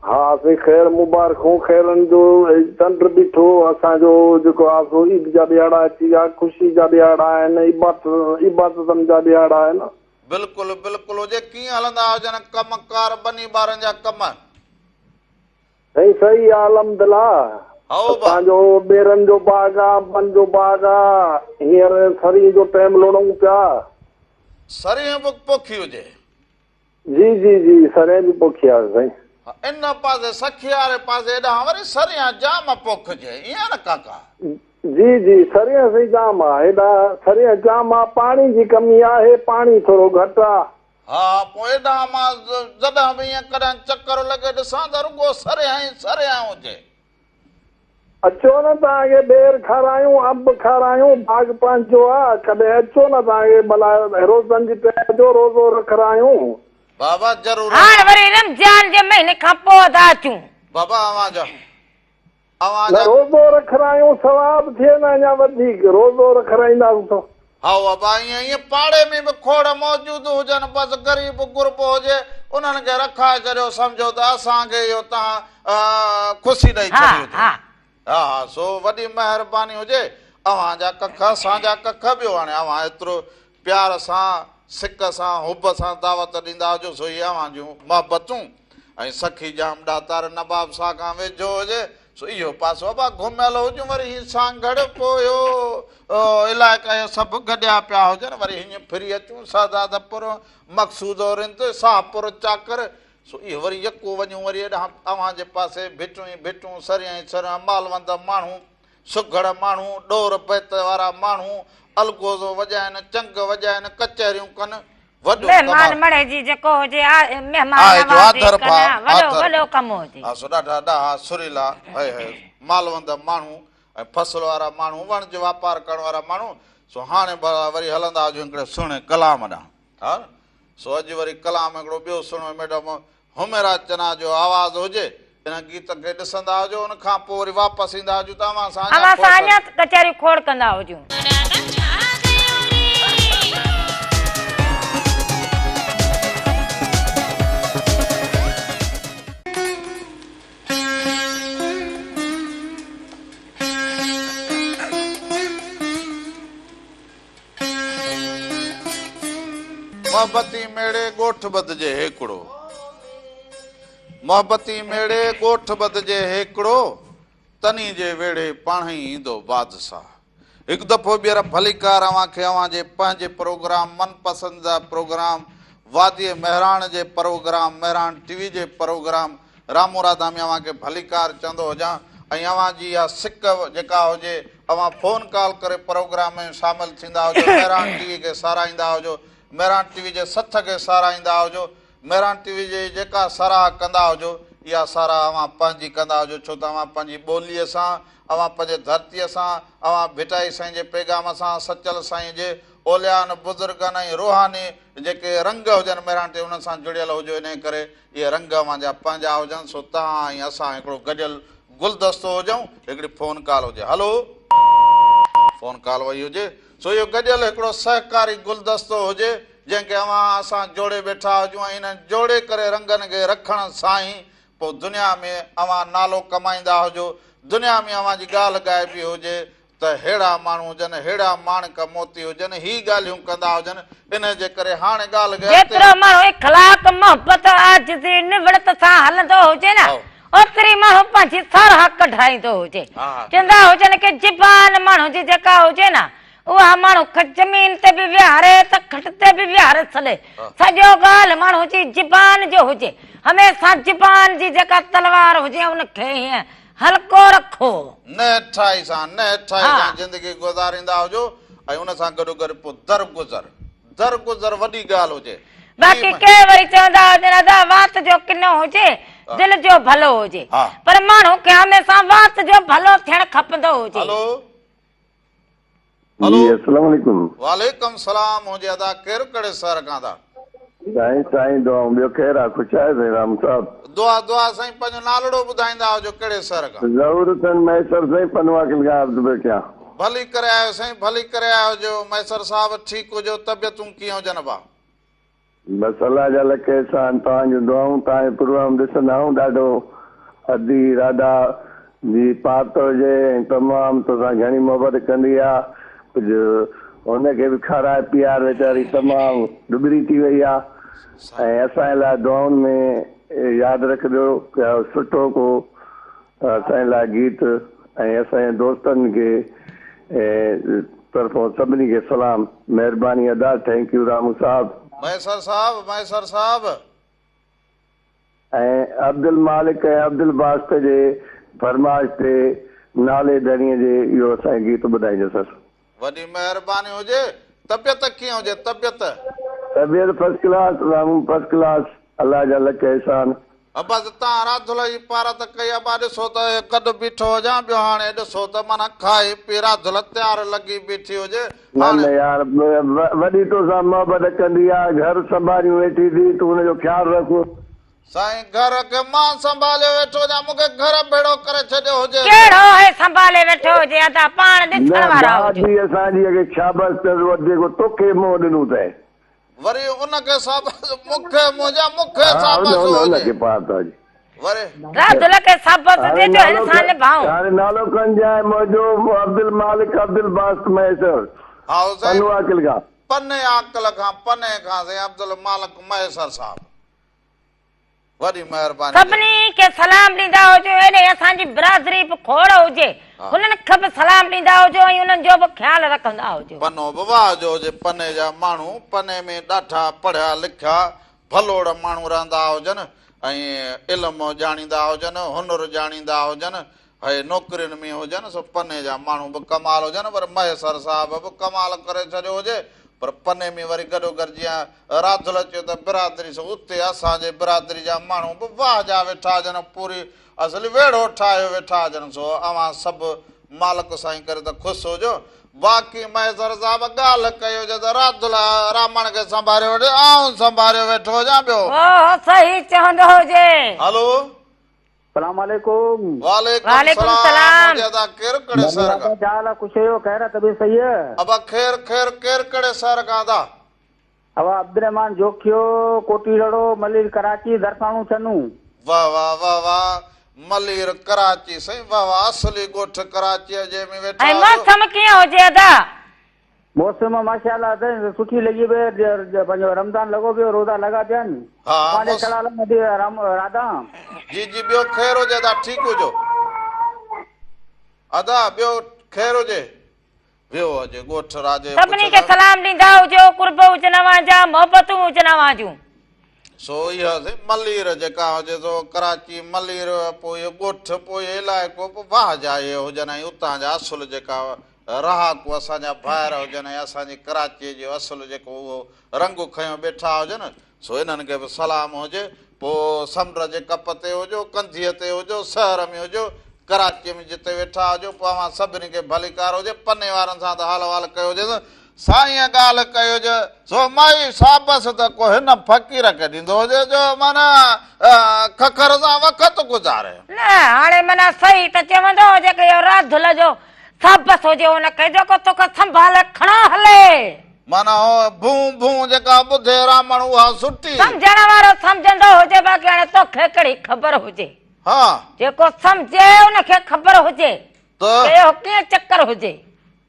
ها سائين خير مبارڪون خيرن جو چنڊ بيٺو اسان جو جيڪو آ سو عيد جا ڏهاڙا اچي ويا خوشي جا ڏهاڙا آهن عبادتن جا ڏهاڙا آهن. بلڪل بلڪل هجي ڪيئن هلندا هجن ڪم ڪار ٻني ٻارن جا ڪم. سائين صحيح آ الحمدلله هائو با. اسان جو ٻيرن جو باغ آ انبن جو باغ آ هينئر سرينهن جو ٽيم لوڙئون پيا. سرينهن به پوکي هجي. جي جي جي سرينهن به پوکي آ سائين. ان پاسي سکي واري پاسي هيڏانهن وري سرينهن جام پوکجي ائين نه ڪاڪا. جي جي سرينهن سائين جام آ هيڏانهن سرينهن جام آ پاڻي جي ڪمي آهي پاڻي ٿورو گهٽ آ. ها پوء هيڏانهن مان جڏهن به ائين ڪڏهن چڪر لڳي ڏسان ته رڳو سرينهن ئي سرينهن هجي. اچو نه توهان کي ٻير کارايون انب کارايون باغ پنهنجو آ ڪڏهن اچو نه توهان کي ڀلا روزن جي ٽيم جو روزو رکرايون. بابا ضرور هاڻ وري رمضان جي مهيني کان پوء ادا اچون. بابا اوهان جا اوهان نه جا. روزو رکرايون ثواب ٿئي نه اڃا وڌيڪ روزو رکرائينداسون ته. هائو ابا ائين ائين پاڙي ۾ به کوڙ موجود هجن بس غريب غربو هجي انهن کي رکائي ڇڏيو سمجهو ته اسان کي اهو توهان خوشي ڏئي ها ڇڏي هجي ها. ها ها سو وڏي مهرباني هجي اوهان جا ڪک اسان جا ڪک ٻيو هاڻي اوهان ايترو پيار سان سڪ سان حب سان دعوت ڏيندا هجو سو اهي اوهان جون محبتون ۽ سخي ڄام ڏاتار نواب شاهه کان ويجهو هجي سو اهو پاسو ابا گهميل هجون وري هي سانگهڙ پويو علائقا اهي سڀ گڏيا پيا هجن وري هيئن ڦري اچون شهزادپور مقصودو رند شاهپور چاڪر سو اهي وري يڪو وڃون وري هيڏانهن اوهان جي پاسي ڀٽون ئي ڀٽون، سريان ئي سريان، مالوند ماڻهو، سگهڙ ماڻهو، ڏور بيت وارا ماڻهو، الغوزو وڄائن، چنگ وڄائن، ڪچهريون ڪن، وڏو مهمان ڪمال. مڙهي جي جيڪو هجي مهمان آهي جو نوازي آڌر ڪن ڀاء، وڏو آڌر وڏو ڪم هجي. ها سو ڏاڍا ڏاها سريلا هي هي مالوند ماڻهو ۽ فصل وارا ماڻهو، وڻج واپار ڪرڻ وارا ماڻهو، سو هاڻي ڀلا وري هلندا هجون هڪڙي سهڻي ڪلام ڏانهن. ها سو اڄ وري ڪلام هڪڙو ٻيو سڻو ميڊم حميرا چنا جو آواز هجي ان گيت کي ڏسندا هجو ان کان پوء وري واپس ايندا هجون ته اوهان سان اڃا اوهان کوڙ سان ساريون. اڃا ڪچهريون کوڙ ڪندا هجون. محبتي ميڙي ڳوٺ ٻڌجي هيڪڙو. محبتي ميڙي ڳوٺ ٻڌجي هيڪڙو، تني جي ويڙهي پاڻهئي ايندو بادشاهه. هڪ دفعو ٻيهر ڀليڪار اوهان کي اوهان جي پنهنجي پروگرام من پسنديده پروگرام واديء مهراڻ جي پروگرام مهراڻ ٽي وي جي پروگرام رامو راڌا ۾ اوهان کي ڀليڪار چوندو هجان ۽ اوهان جي اها سڪ جيڪا هجي اوهان فون ڪال ڪري پروگرام ۾ شامل ٿيندا هجو مهراڻ ٽي وي کي ساراهيندا هجو مهراڻ ٽي وي جي سٿ کي ساراهيندا هجو مهراڻ ٽي وي جي جيڪا ساراهه ڪندا هجو اها ساراهه اوهان پنهنجي ڪندا هجو ڇو ته اوهان پنهنجي ٻوليء سان اوهان پنهنجي ڌرتيء سان اوهان ڀٽائي سائين جي پيغام سان سچل سائين جي اوليائن بزرگن ۽ روحاني جيڪي رنگ هجن مهراڻ ٽي وي انهن سان جڙيل هجو انهي ڪري اهي رنگ اوهان جا پنهنجا هجن سو توهان ۽ اسان هڪڙو گڏيل گلدستو هجون هڪڙي فون ڪال هجي هلو فون ڪال وئي هجي سو اهو گڏيل هڪڙو سهڪاري گلدستو هجي جنهن کي اوهان اسان جوڙي ويٺا هجون ۽ انهن جوڙي ڪري رنگن کي رکڻ سان ئي پوء دنيا ۾ اوهان نالو ڪمائيندا هجو دنيا ۾ اوهان جي ڳالهه ڳائبي هجي ته ههڙا ماڻهو هجن، ههڙا ماڻڪ موتي هجن، هي ڳالهيون ڪندا هجن، انهيء جي ڪري هاڻي ڳالهه کي اڳتي. جيترو ماڻهو اخلاق، محبت، عاجزي، نوڙت سان هلندو هجي نه، اوتري ماڻهو پنهنجي ساراهه ڪڍرائيندو هجي. چوندا هجن ڪه زبان ماڻهو جي جيڪا هجي نه، اها ماڻهو کي زمين تي به ويهاري ته کٽ تي به ويهاري ڇڏي. سڄو ڳالهه ماڻهو جي زبان جو هجي. هميشه زبان جي جيڪا تلوار هجي ان کي هيئن هلڪو رکو. نهٺائي سان نهٺائي سان زندگي گذاريندا هجو ۽ ان سان گڏوگڏ پوء درگذر درگذر وڏي ڳالهه هجي. باقي ڪي وري چوندا هجن ادا وات جو ڪنو هجي دل جو ڀلو هجي پر ماڻهو کي هميشه وات جو ڀلو ٿيڻ کپندو هجي. هلو هلو. جي السلام عليڪم. وعليڪم سلام هجي ادا ڪير ڪهڙي شهر کان ادا. سائين سائين دعائون ٻيو خير آ خوش آهيو سائين رام صاحب. دعا دعا سائين پنهنجو نالڙو ٻڌائيندا هجو ڪهڙي شهر کان. ظهور حسين مهيسر سائين پنواڪل کان عرض پيو ڪيان. ڀلي ڪري آيو سائين ڀلي ڪري آيو هجو مهيسر صاحب ٺيڪ هجو طبيعتون ڪيئن هجن ڀا. بس الله جا لک احسان توهان جون دعائون توهان جو پروگرام ڏسندا آهيون ڏاڍو ادي راڌا جي پارت هجي ۽ تمام توسان گهڻي محبت ڪندي آ ڪجهه هن کي به کارائي پيار ويچاري تمام ڏٻري ٿي وئي آ ۽ اسان جي لاء دعائن ۾ ياد رکجو سٺو ڪو اسان جي لاء گيت ۽ اسان جي دوستن کي طرفون سڀني کي سلام مهرباني ادا thank you Ramu صاحب. مهيسر صاحب مهيسر صاحب. ۽ عبدالمالڪ ۽ عبدالباسط جي فرمائش تي نالي ڌڻيء جي اهو اسان کي گيت ٻڌائجو سر. وڏي مهرباني هجي طبيعت ڪيئن هجي طبيعت. طبيعت first class Ramu first class الله جا لک احسان. ابا تان راڌل جي پارت ڪئي ابا ڏسو ته گڏ بيٺو هجان ٻيو هاڻي ڏسو ته معنيٰ کائي پي راڌل تيار لڳي بيٺي هجي نه هاڻي. نه يار وڏي توسان محبت ڪندي آ گهر سنڀاليون ويٺي ٿي تون هن جو خيال رک. سائين گهر کي مان سنڀاليو ويٺو هجان مون کي گهر ڀيڙو ڪري ڇڏيو هجي ته. ڪهڙو هي سنڀالي ويٺو هجي ادا پاڻ ڏسڻ نه وارا هجو. ڀاڀي اسان جي کي شابس اٿس جيڪو توکي منهن ڏنو اٿئي. وري ان کي شابس مون کي منهنجا مون کي ها شابس ان ان هجي. کي پارت هجي. وري. راڌل کي شابس هاڻي هجي جو هن نالو سان نڀائون. هاڻي نالو ڪنجائي منهنجو عبدالمالڪ عبدالباسط مهيسر هائو سائين پنو عاقل کان. پني عاقل کان پني کان سائين عبدالمالڪ مهيسر صاحب. وڏي مهرباني جي. سڀني کي سلام ڏيندا هجو ايڏي اسان جي برادري به کوڙ هجي انهن کي به سلام ڏيندا هجو ۽ انهن جو به خيال رکندا هجو. پنو به واهه جو هجي پني جا ماڻهو پني ۾ ڏاڍا پڙهيا لکيا ڀلوڙ ماڻهو رهندا هجن ۽ علم ڄاڻيندا هجن، هنر ڄاڻيندا هجن، اهي نوڪرين ۾ هجن، سو پني جا ماڻهو به ڪمال هجن، پر مهيسر صاحب به ڪمال ڪري ڇڏيو هجي، پر پني ۾ وري گڏوگڏ جيئن راڌل چيو ته برادري، سو اتي اسان جي برادري جا ماڻهو به واهه جا ويٺا هجن، پوري اصلي ويڙهو ٺاهيو ويٺا هجن، سو اوهان سڀ مالڪ سائين ڪري ته خوش هجو، باقي مهيسر صاحب ڳالهه ڪئي هجي ته راڌل رامڻ کي سنڀاريو ويٺو، آئون سنڀاريو ويٺو هجان ٻيو. اوهو صحيح چوندو هجي. هلو. سلام عليڪم. وعليڪم وعليڪم سلام سلام. هجي ادا ڪير ڪهڙي بابو شهر راڌا کان. ڇا حال آ خوش آهيو خير آ طبيعت صحيح آ. ابا خير خير ڪير ڪهڙي شهر کان ادا. ابا عبدالرحمان جوکيو ڪوٽيرڙو ملير ڪراچي درساڻو ڇنو. واه واه واه واه ملير ڪراچي سائين واه واه اصلي ڳوٺ ڪراچيء جي ۾ ويٺا ۽ هجو. موسم ڪيئن هجي ادا. موسم ماشاءالله سائين سٺي لڳي پئي پنهنجو رمضان لڳو پيو روزا لڳا پيا آهن ها اوهان ڏي موس ڪهڙا حال آهن ادي رام راڌا. جي جي ٻيو خير هجي ادا ٺيڪ هجو ادا ٻيو خير هجي ويو هجي ڳوٺ راجي سڀني کي پڇندم. سلام ڏيندا هجو قرب هجن اوهان جا محبتون هجن اوهان جون. سو اها سائين ملير جيڪا هجي سو ڪراچي ملير پوء اهو ڳوٺ پوء اهو علائقو پوء واهه جا اهي هجن ۽ اتان جا اصل جيڪا رهاڪو اسان جا ڀائر هجن ۽ اسان جي ڪراچيء جو اصل جيڪو اهو رنگ کنيو ٻيٺا هجن، سو انهن کي به سلام هجي. پوء سمنڊ جي ڪپ تي هجو، ڪنڌيء تي هجو، شهر ۾ هجو، ڪراچيء ۾ جتي ويٺا هجو، پوء اوهان سڀني کي ڀليڪار هجي. پني وارن سان ته حال احوال ڪيو هجيس، سائينء ڳالهه ڪئي هجي، سو مائي شابس ته ڪو هن فقير کي ڏيندو هجي، جو معنيٰ ککر سان وقت گذاري. نه، هاڻي معنيٰ صحيح ته چوندو هجي ڪه اهو راڌل جو سابس هجي ان کي جيڪو توکي سنڀالي کڻا هلي. معنيٰ هو ڀون ڀون جيڪا ٻڌي رامڻ اها سٺي. سمجهڻ وارو سمجهندو هجي باقي هاڻي توکي ڪهڙي خبر هجي. ها. جيڪو سمجهي ان کي خبر هجي ته. ته اهو ڪيئن چڪر هجي.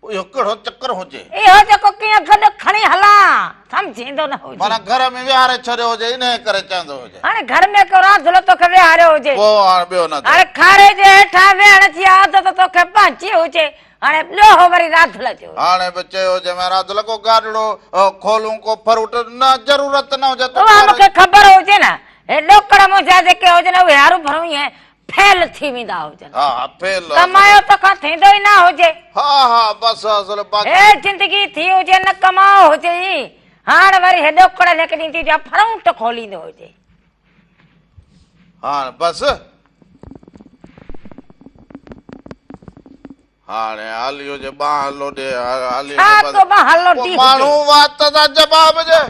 اهو ڪهڙو چڪر هجي. اهو جيڪو ڪيئن گڏ کڻي هلان سمجهيندو نه هجي. معنيٰ گهر ۾ ويهاري ڇڏيو هجي انهيء ڪري چوندو هجي. هاڻي گهر ۾ ڪو رانڌلو توکي ويهاريو هجي. پوء هاڻي ٻيو نه ته. هاڻي کاري جي هيٺان ويهڻ جي عادت توکي پنهنجي هجي. هاڻي ٻيو وري رانڌل جو. هاڻي به چيو هجي مين رانڌل ڪو گاڏڙو کولون ڪو فروٽ نه ضرورت نه هجي ته. اها مونکي خبر هجي نه. هي ڏوڪڙ منهنجا جيڪي هجن اهي هروڀرو ائين فيل ٿي ويندا هجن. ها ها فيل. ڪمايو توکان ٿيندو ئي نه هجي. ها ها بس اصل باقي. هي زندگي ٿي هجي نه ڪماء هجي ئي. هاڻ وري هي ڏوڪڙ ليکي ڏيندي جا فرونٽ کوليندو هجي. هاڻ بس. هاڻي هاليو جي ٻانهن لوڏي هاليو ڇا ٿو ٻانهن لوڏي هجي. ماڻهو وات تان جواب ڏي.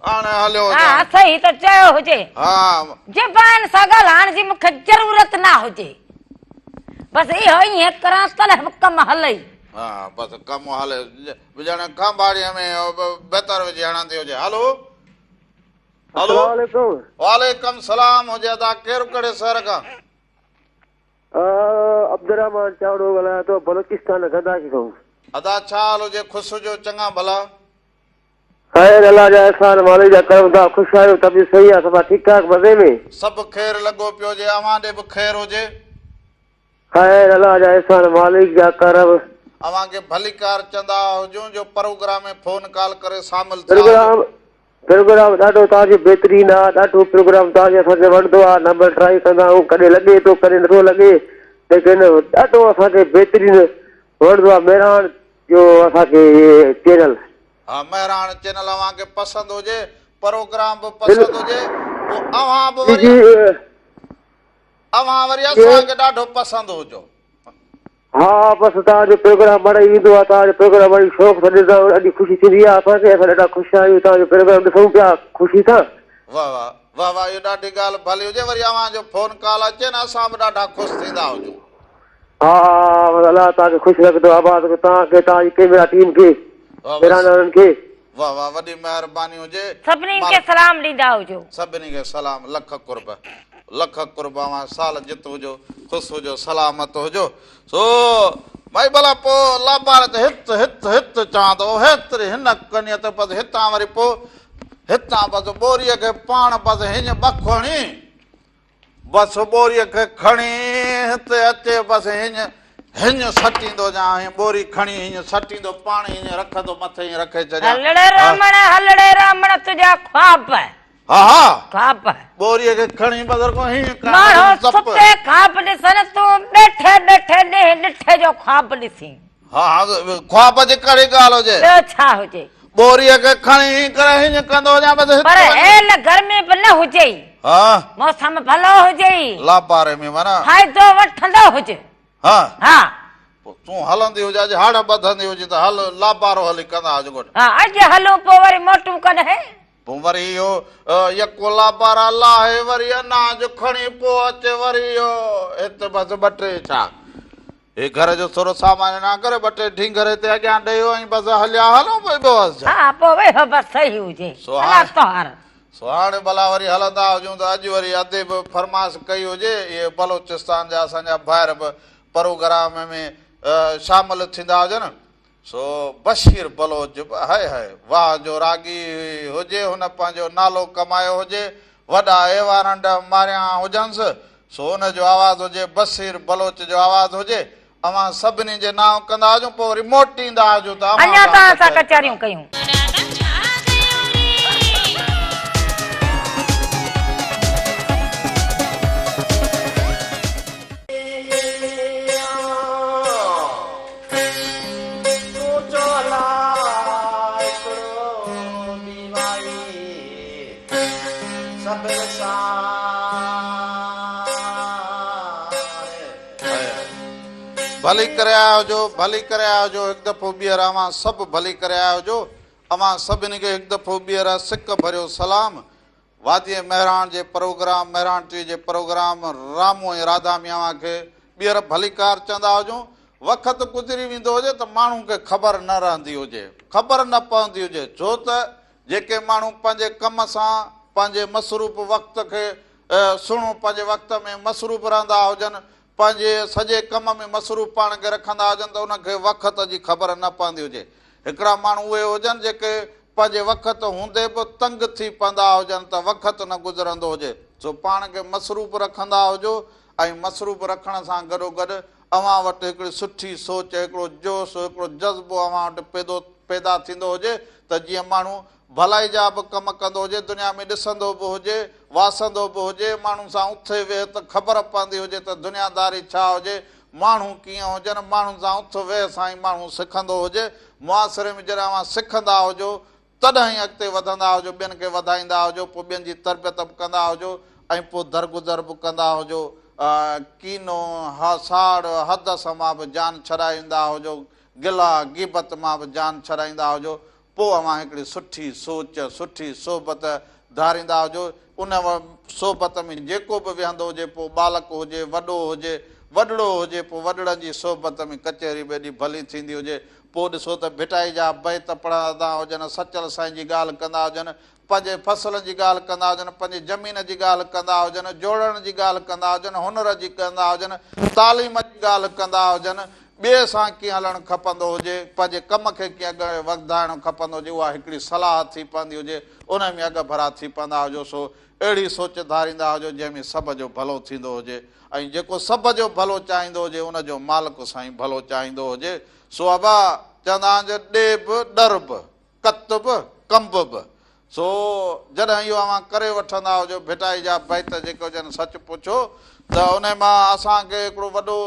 هاڻي هليو ها صحيح ته چيو هجي. ها. زبان سان ڳالهائڻ جي مون کي ضرورت نه هجي. بس اهو ائين ڪران تڏهن به ڪم هلئي. ها بس ڪم هلي. ڄڻ کانڀاڙيء ۾ بهتر وجهي هڻندي هجي. هلو. هلو. السلام عليڪم. وعليڪم سلام هجي ادا ڪير ڪهڙي شهر کان. عبدالرحمان چاوڙو ڳالهايان ٿو بلوچستان گنداشي کان. ادا ڇا حال هجي خوش هجو چڱا ڀلا. خير الله جا احسان مالڪ جا ڪرم توهان خوش آهيو طبيعت صحيح آهي صفا ٺيڪ ٺاڪ مزي ۾. سڀ خير لڳو پيو هجي اوهان ڏي به خير هجي. خير الله جا احسان مالڪ جا ڪرم. اوهان کي ڀليڪار چوندا هجون جو پروگرام ۾ فون ڪال ڪري شامل ٿيا هجو. پروگرام ڏاڍو توهان جو بهترين آ ڏاڍو پروگرام توهان جو اسان کي وڻندو آ نمبر ٽرائي ڪندا آهيون ڪڏهن لڳي ٿو ڪڏهن نٿو لڳي ليڪن ڏاڍو اسان کي بهترين وڻندو آ مهراڻ جو اسان کي هي چينل. ها مهراڻ چينل اوهان کي پسند هجي پروگرام به پسند هجي پوء اوهان به وري اوهان وري اسان کي ڏاڍو پسند هجو. ها بس توهان جو پروگرام مڙئي ايندو آهي توهان جو پروگرام مڙئي شوق سان ڏسندا آهيون ڏاڍي خوشي ٿيندي آهي اسان کي اسان ڏاڍا خوش آهيون توهان جو پروگرام ڏسون پيا خوشي سان. واه واه واه واه اهو ڏاڍي ڳالهه ڀلي هجي وري اوهان جو فون ڪال اچي نه اسان به ڏاڍا خوش ٿيندا هجون. ها ها بس الله توهان کي خوش رکندو آباد رکندو توهان کي توهان جي ڪيميرا ٽيم کي مهراڻ وارن کي. واه واه وڏي مهرباني هجي. سڀني کي سلام ڏيندا هجو. سڀني کي سلام لک قرب لک قرب اوهان سال جت هجو خوش هجو سلامت هجو سو مائي ڀلا پو لابار ته هت هت هت چوان ٿو هيتري هن ڪني ته بس هتان وري پو هتان بس ٻوريء کي پاڻ بس هڃ ٻک هڻي بس ٻوريء کي کڻي هتي اچي بس هينئن هينئن سٽيندو جان هينئن ٻوري کڻي هينئن سٽيندو پاڻ هينئن رکندو مٿي هينئن رکي ڇڏيان. هلڙي رامڻ هلڙي رامڻ تنهنجا خواب. ها ها. خواب. ٻوريء کي کڻي بدر کان هيئن ڪرڻ ماڻهو لڳم زپ. ستي خواب ڏسن، تون ٻيٺي ٻيٺي ڏينهن ڏٺي جو خواب ڏسين. ها ها خواب جي ڪهڙي ڳالهه هجي. ٻيو ڇا هجي. ٻوريء کي کڻي هيئن ڪري هيئن ڪندو هجان بس هت پر وڃي. هيل گرمي به نه هجئي. ها. موسم ڀلو هجئي. لاپاري ۾ معنيٰ. فائدو وٺندو هج. ها. ها. پوء تون هلندي هج اڄ هڙ ٻڌندي هج ته هل لاپارو هلي ڪندا هج گهوٽ. ها اڄ هلون پوء وري موٽون ڪڏهن. پوء وري اهو يڪو لابارا لاهي وري اناج کڻي پوء اچي وري اهو هت بس ٻه ٽي ڇا هي گهر جو ٿورو سامان نه ڪري ٻه ٽي ڍينگر هتي اڳيان ڏيو ۽ بس هليا هلون پوء بس ها پوء ويهو بس صحيح هجي سو الله توهار. سو هاڻي ڀلا وري هلندا هجون ته اڄ وري ادي به فرمائش ڪئي هجي اهي بلوچستان جا اسان جا ڀائر به پروگرام ۾ شامل ٿيندا هجن سو بشير بلوچ به هاء هاء واهه جو راڳي هجي هن پنهنجو نالو ڪمايو هجي وڏا ايوارنڊ ماريا هجنس سو ان جو آواز هجي بشير بلوچ جو آواز هجي اوهان سڀني جي نانء ڪندا هجون پوء وري موٽيندا هجون ته اوهان اڃا سان توهان سان ڪچهري ڪچهريون ڪيون. ڀلي ڪري آيا هجو ڀلي ڪري آيا هجو هڪ دفعو ٻيهر اوهان سڀ ڀلي ڪري آيا هجو اوهان سڀني کي هڪ دفعو ٻيهر سڪ ڀريو سلام واديء مهراڻ جي پروگرام مهراڻ ٽي جي پروگرام رامو ۽ راڌا ۾ اوهان کي ٻيهر ڀليڪار چوندا هجون. وقت گذري ويندو هجي ته ماڻهو کي خبر نه رهندي هجي، خبر نه پوندي هجي، ڇو ته جيڪي ماڻهو پنهنجي ڪم سان پنهنجي مصروف وقت کي سهڻو پنهنجي وقت ۾ مصروف رهندا هجن، پنهنجي سڄي ڪم ۾ مصروف پاڻ کي رکندا هجن ته انهن کي وقت جي خبر نه پوندي هجي. هڪڙا ماڻهو اهي هجن جيڪي پنهنجي وقت هوندي به تنگ ٿي پوندا هجن ته وقت نه گذرندو هجي سو پاڻ کي مصروف رکندا هجو ۽ مصروف رکڻ سان گڏوگڏ اوهان وٽ هڪڙي سٺي سوچ هڪڙو جوش هڪڙو جذبو اوهان وٽ پيدو پيدا ٿيندو هجي ته جيئن ماڻهو ڀلائي جا به ڪم ڪندو هجي دنيا ۾ ڏسندو به هجي واسندو به هجي ماڻهن سان اٿي ويهه ته خبر پوندي هجي ته دنياداري ڇا هجي ماڻهو ڪيئن هجن، ماڻهن سان اٿ ويهه سان ئي ماڻهو سکندو هجي، معاشري ۾ جڏهن اوهان سکندا هجو، تڏهن ئي اڳتي وڌندا هجو، ٻين کي وڌائيندا هجو، پوء ٻين جي تربيت به ڪندا هجو ۽ پوء درگذر به ڪندا هجو، ڪينو، ساڙ، حدس مان به جان ڇڏائيندا هجو، گلا، غيبت مان به جان ڇڏائيندا هجو، پوء اوهان هڪڙي سٺي سوچ، سٺي صحبت ڌاريندا هجو، ان صحبت ۾ جيڪو به ويهندو هجي، پوء ٻالڪ هجي، وڏو هجي، وڏڙو هجي، پوء وڏڙن جي صحبت ۾ ڪچهري به ايڏي ڀلي ٿيندي هجي، پوء ڏسو ته ڀٽائي جا بيت پڙهندا هجن، سچل سائين جي ڳالهه ڪندا هجن، پنهنجي فصلن جي ڳالهه ڪندا هجن، پنهنجي زمين جي ڳالهه ڪندا هجن، جوڙڻ جي ڳالهه ڪندا هجن، هنر جي ڪندا هجن، تعليم جي ڳالهه ڪندا هجن، ٻئي سان ڪيئن هلڻ کپندو هجي، پنهنجي ڪم کي ڪيئن اڳ وڌائڻ کپندو هجي، اها هڪڙي صلاح ٿي پوندي هجي، انهي ۾ اڳڀرا ٿي پوندا هجو، سو اهڙي سوچ ڌاريندا هجو جنهن ۾ سڀ جو ڀلو ٿيندو هجي ۽ جيڪو سڀ جو ڀلو چاهيندو هجي ان جو مالڪ سائين ڀلو چاهيندو هجي، سو ابا چوندا آهن جو ڏي به ڏر به. ڪت به، ڪنب به. سو جڏهن اهو اوهان ڪري وٺندا هجو، ڀٽائي جا بيت جيڪي هجن سچ پڇو ته انهي مان اسان کي هڪڙو وڏو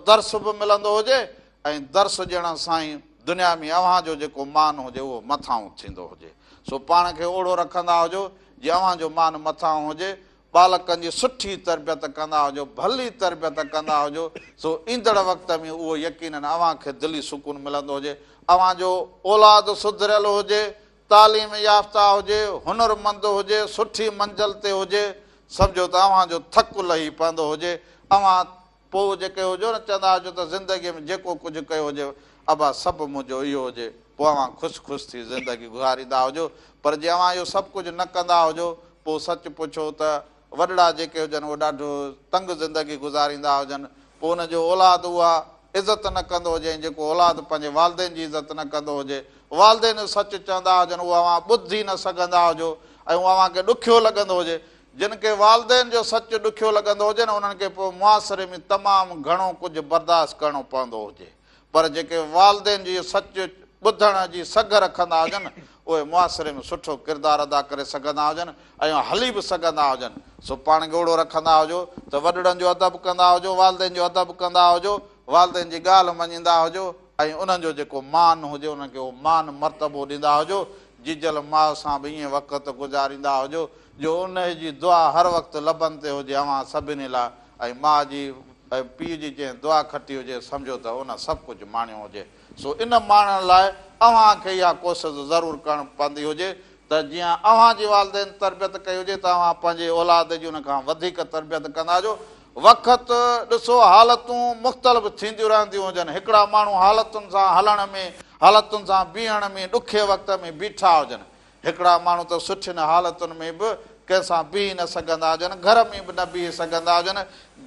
درس به ملندو هجي ۽ درس ڏيڻ سان ئي دنيا ۾ اوهان جو جيڪو مان هجي اهو مٿانهون ٿيندو هجي. سو پاڻ کي اوڙو رکندا هجو جيئن اوهان جو مان مٿانهون هجي. ٻالڪن جي سٺي تربيت ڪندا هجو، ڀلي تربيت ڪندا هجو، سو ايندڙ وقت ۾ اهو يقيناً اوهان کي دلي سڪون ملندو هجي. اوهان جو اولاد سڌريل هجي، تعليم يافته هجي، هنرمند هجي، سٺي منزل تي هجي، سمجهو ته اوهان جو ٿڪ لهي پوندو هجي. اوهان پوء جيڪي هجو نه چوندا هجو ته زندگيء ۾ جيڪو ڪجهه ڪيو هجي ابا سڀ منهنجو اهو هجي، پوء اوهان خوش خوش ٿي زندگي گذاريندا هجو، پر جي اوهان اهو سڀ ڪجهه نه ڪندا هجو پوء سچ پڇو ته وڏڙا جيڪي هجن اهي ڏاڍو تنگ زندگي گذاريندا هجن، پوء ان جو اولاد اها عزت نه ڪندو هجي ۽ جيڪو اولاد پنهنجي والدين جي عزت نه ڪندو هجي، والدين سچ چوندا هجن اهو اوهان ٻڌي نه سگهندا هجو ۽ اهو اوهان کي ڏکيو لڳندو هجي، جن کي والدين جو سچ ڏکيو لڳندو هجي نه انهن کي پوء معاشري ۾ تمام گهڻو ڪجهه برداشت ڪرڻو پوندو هجي پر جيڪي والدين جي سچ ٻڌڻ جي سگهه رکندا هجن اهي معاشري ۾ سٺو ڪردار ادا ڪري سگهندا هجن ۽ هلي به سگهندا هجن. سو پاڻ کي اهڙو رکندا هجو ته وڏڙن جو ادب ڪندا هجو، والدين جو ادب ڪندا هجو، والدين جي ڳالهه مڃيندا هجو ۽ انهن جو جيڪو مان هجي انهن کي اهو مان مرتبو ڏيندا هجو. جيجل ماء سان به ائين وقت گذاريندا هجو جو انهي جي دعا هر وقت لبن تي هجي اوهان سڀني لاء ۽ ماء جي ۽ پيء جي جنهن دعا کٽي هجي سمجهو ته ان سڀ ڪجهه ماڻيو هجي. سو ان ماڻڻ لاء اوهان کي اها ڪوشش ضرور ڪرڻ پوندي هجي ته جيئن اوهان جي والدين تربيت ڪئي هجي ته اوهان پنهنجي اولاد جي ان کان وڌيڪ تربيت ڪندا هجو. وقت ڏسو حالتون مختلف ٿينديون رهنديون هجن. هڪڙا ماڻهو حالتن سان هلڻ ۾ حالتن سان بيهڻ ۾ ڏکي وقت ۾ بيٺا هجن. هڪڙا ماڻهو ته سٺين حالتن ۾ به ڪنهن سان بيهي نه سگهندا هجن، گهر ۾ به نه بيهي سگهندا هجن،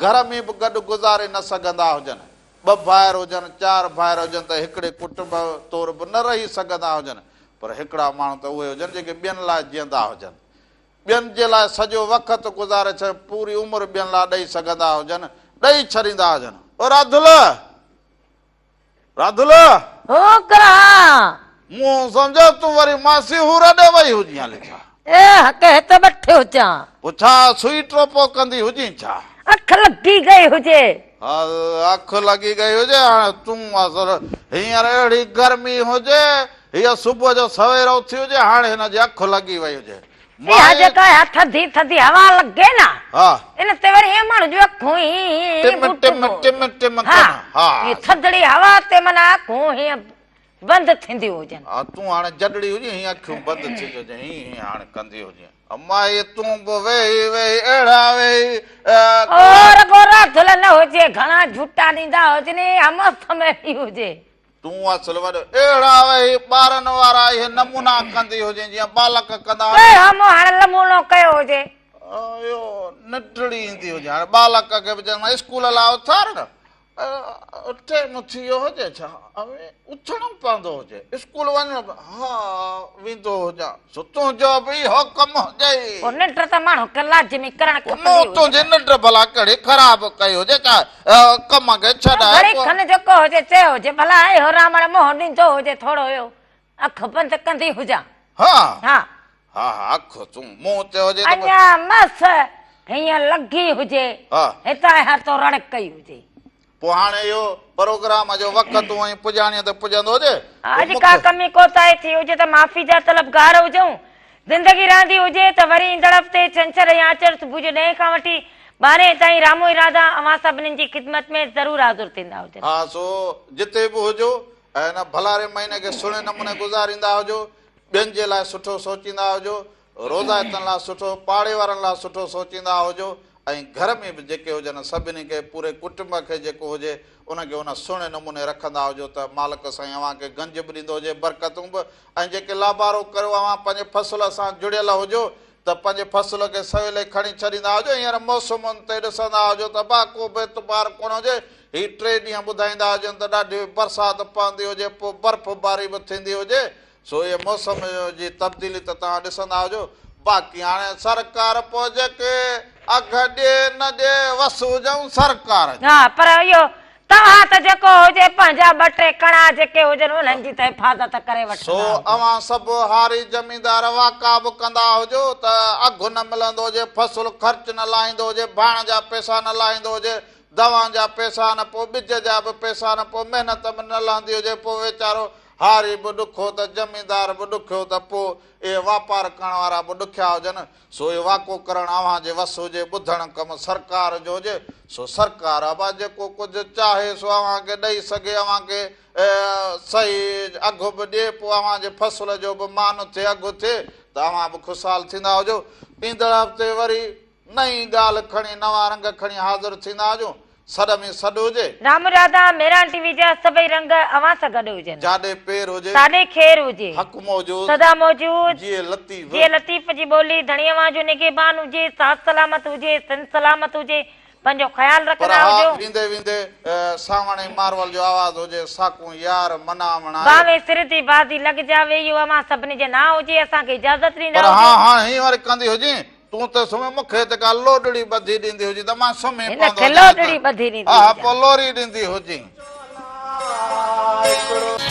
گهر ۾ به گڏ گذاري نه سگهندا هجن. ٻه ڀائر هجن، چار ڀائر هجن ته هڪڙي ڪٽنب طور به نه رهي سگهندا هجن، پر هڪڙا ماڻهو ته اهي هجن جيڪي ٻين لاء جيئندا هجن. ٻين جي لاء سڄو وقت گذاري ڇڏين، پوري عمر ٻين لاء ڏئي سگهندا هجن، ڏئي ڇڏيندا هجن. او راڌل! راڌل! هو ڪرهان! مون سمجهيو تون وري ماسي هور ڏي وئي هجين هلي ڇا؟ اي حق هت وٺي هجان. پوء ڇا سوئي ٽوپو ڪندي هجين ڇا؟ اک لڳي گئي هجي. ها اک لڳي گئي هجي هاڻي تون اصل هينئر اهڙي گرمي هجي هيء صبح جو سوير اٿي هجي هاڻي هن جي اک لڳي وئي هجي. اها جيڪا اها ٿڌي ٿڌي هوا لڳي نه ان تي وري ائين ماڻهو جون اکون هيئن ٽم ٽم ٽم ٽم ڪن ها ٿڌڙي هوا تي معنيٰ اکون هيئن بند ٿينديون هجن. ها تون هاڻي جڏڙي هجين هيئن اکيون بند ٿينديون هجن هيئن هيئن هاڻي ڪندي هجين. مائي تون به ويهي ويهي اهڙا ويهي. او رڳو راڌل نه هجي گهڻا جهوٽا ڏيندا هجن اها مست مهڙي هجي. تون اصل وڏو اهڙا ويهي ٻارن وارا اهي نمونا ڪندي هجين جيئن ٻالڪ ڪندا آهن. ڪهڙو مون هاڻي نمونو ڪيو هجي. اهو ننڍڙي ايندي هجي هاڻي ٻالڪ کي به چوندو اسڪول لاء اٿار نه ٽيم ٿي ويو هجي ڇا اٿڻو پوندو هجي اسڪول وڃڻو ها ويندو هجان سو تنهنجو به اهو ڪم هجئي. پوء ننڊ ته ماڻهو کي لازمي ڪرڻ کپندي مون هجي تنهنجي نه. ننڊ ڀلا ڪهڙي خراب ڪئي هجي ڇا ڪم کي ڇڏائي گهڙي کن جيڪو هجي چيو هجي ڀلا اهو رامڻ منهن ڏيندو هجي ٿورو اهو اک بند ڪندي هجان. ها. ها. ها ها اک تون منهن تي هجي ته. اڃا مس هيئن لڳي هجي. ها. هتان هتو رڙ ڪئي هجي. پوء هاڻي اهو پروگرام جو وقت هونئن پڄاڻيء تي پڄندو هجي. اڄ ڪا ڪمي ڪوتاهي ٿي هجي ته معافي جا طلبگار هجون. زندگي رهندي هجي ته وري ايندڙ هفتي ڇنڇر يا آچر صبح جو ڏهين کان وٺي ٻارهين تائين رامو ۽ راڌا اوهان سڀنين جي خدمت ۾ ضرور حاضر ٿيندا هجن. ها سو جتي به هجو ۽ هن ڀلاري مهيني کي سهڻي نموني گذاريندا هجو، ٻين جي لاء سٺو سوچيندا هجو، روزائتن لاء سٺو، پاڙي وارن لاء سٺو سوچيندا هجو ۽ گهر ۾ به جيڪي هجن سڀني کي پوري ڪٽنب کي جيڪو هجي ان کي ان سهڻي نموني رکندا هجو ته مالڪ سائين اوهان کي گنج به ڏيندو هجي برڪتون به ۽ جيڪي لابارو ڪريو اوهان پنهنجي فصل سان جڙيل هجو ته پنهنجي فصل کي سويلي کڻي ڇڏيندا هجو هينئر موسمن تي ڏسندا هجو ته با ڪو به اعتبار ڪونه هجي هي ٽي ڏينهن ٻڌائيندا هجن ته ڏاڍي برسات پوندي هجي پوء برف باري به ٿيندي هجي سو اهي موسم جي تبديلي ته توهان ڏسندا هجو، باقي هاڻي سرڪار پوء جيڪي اگهه ڏي نه ڏي وس هجئون سرڪار جو. ها پر اهو توهان ته جيڪو هجي پنهنجا ٻه ٽي ڪڻا جيڪي هجن انهن جي ته حفاظت ڪري وٺندا سو هجو. اوهان سڀ هاري زميندار واڪا به ڪندا هجو ته اگهه نه ملندو هجي، فصل خرچ نه لاهيندو هجي، ڀاڻ جا پئسا نه لاهيندو هجي، دوائن جا پئسا نه پوء ٻج جا به پئسا نه پوء محنت به نه لهندي هجي پوء ويچارو هاري به ڏکيو ته زميندار به ڏکيو ته پوء اهي واپار ڪرڻ وارا به ڏکيا هجن، سو اهو واڪو ڪرڻ اوهان جي وس هجي، ٻڌڻ ڪم سرڪار جو هجي، سو سرڪار ابا جيڪو ڪجهه چاهي سو اوهان کي ڏئي سگهي، اوهان کي صحيح اگهه به ڏئي، پوء اوهان جي فصل جو به مان ٿئي، اگهه ٿئي ته اوهان به خوشحال ٿيندا هجو. ايندڙ هفتي وري نئين ڳالهه کڻي نوان رنگ کڻي حاضر ٿيندا هجون. سڏ ۾ سڏ هجي. رام راڌا مهراڻ ٽي وي جا سڀئي رنگ اوهان سان گڏ هجن. جاڏي پير هجي. تاڏي خير هجي. حق موجود. سدا موجود. جيئي لطيف. جيئي لطيف جي ٻولي ڌڻي اوهان جو نگهبان هجي ساٿ سلامت هجي سنڌ سلامت هجي پنهنجو خيال پر رکندا ها هجو. ويندي ويندي سانوڻ ۽ مارول جو آواز هجي ساڪون يار مناوڻ آيو. ڀانوين سر تي بازي لڳ جاوي اهو اوهان سڀني جي نانء هجي اسان کي اجازت ڏيندا پر هجو. ها هاڻ هينئن وري ڪندي هجين. تون ته سمهي مون کي ته ڪا لوڏڙي ٻڌي ڏيندي هجين ته مان سمهي هن پوندو کي هجان ته لوڏڙي ٻڌي ڏيندي ها هجان. پوء لوري ڏيندي هجين. هڪڙو.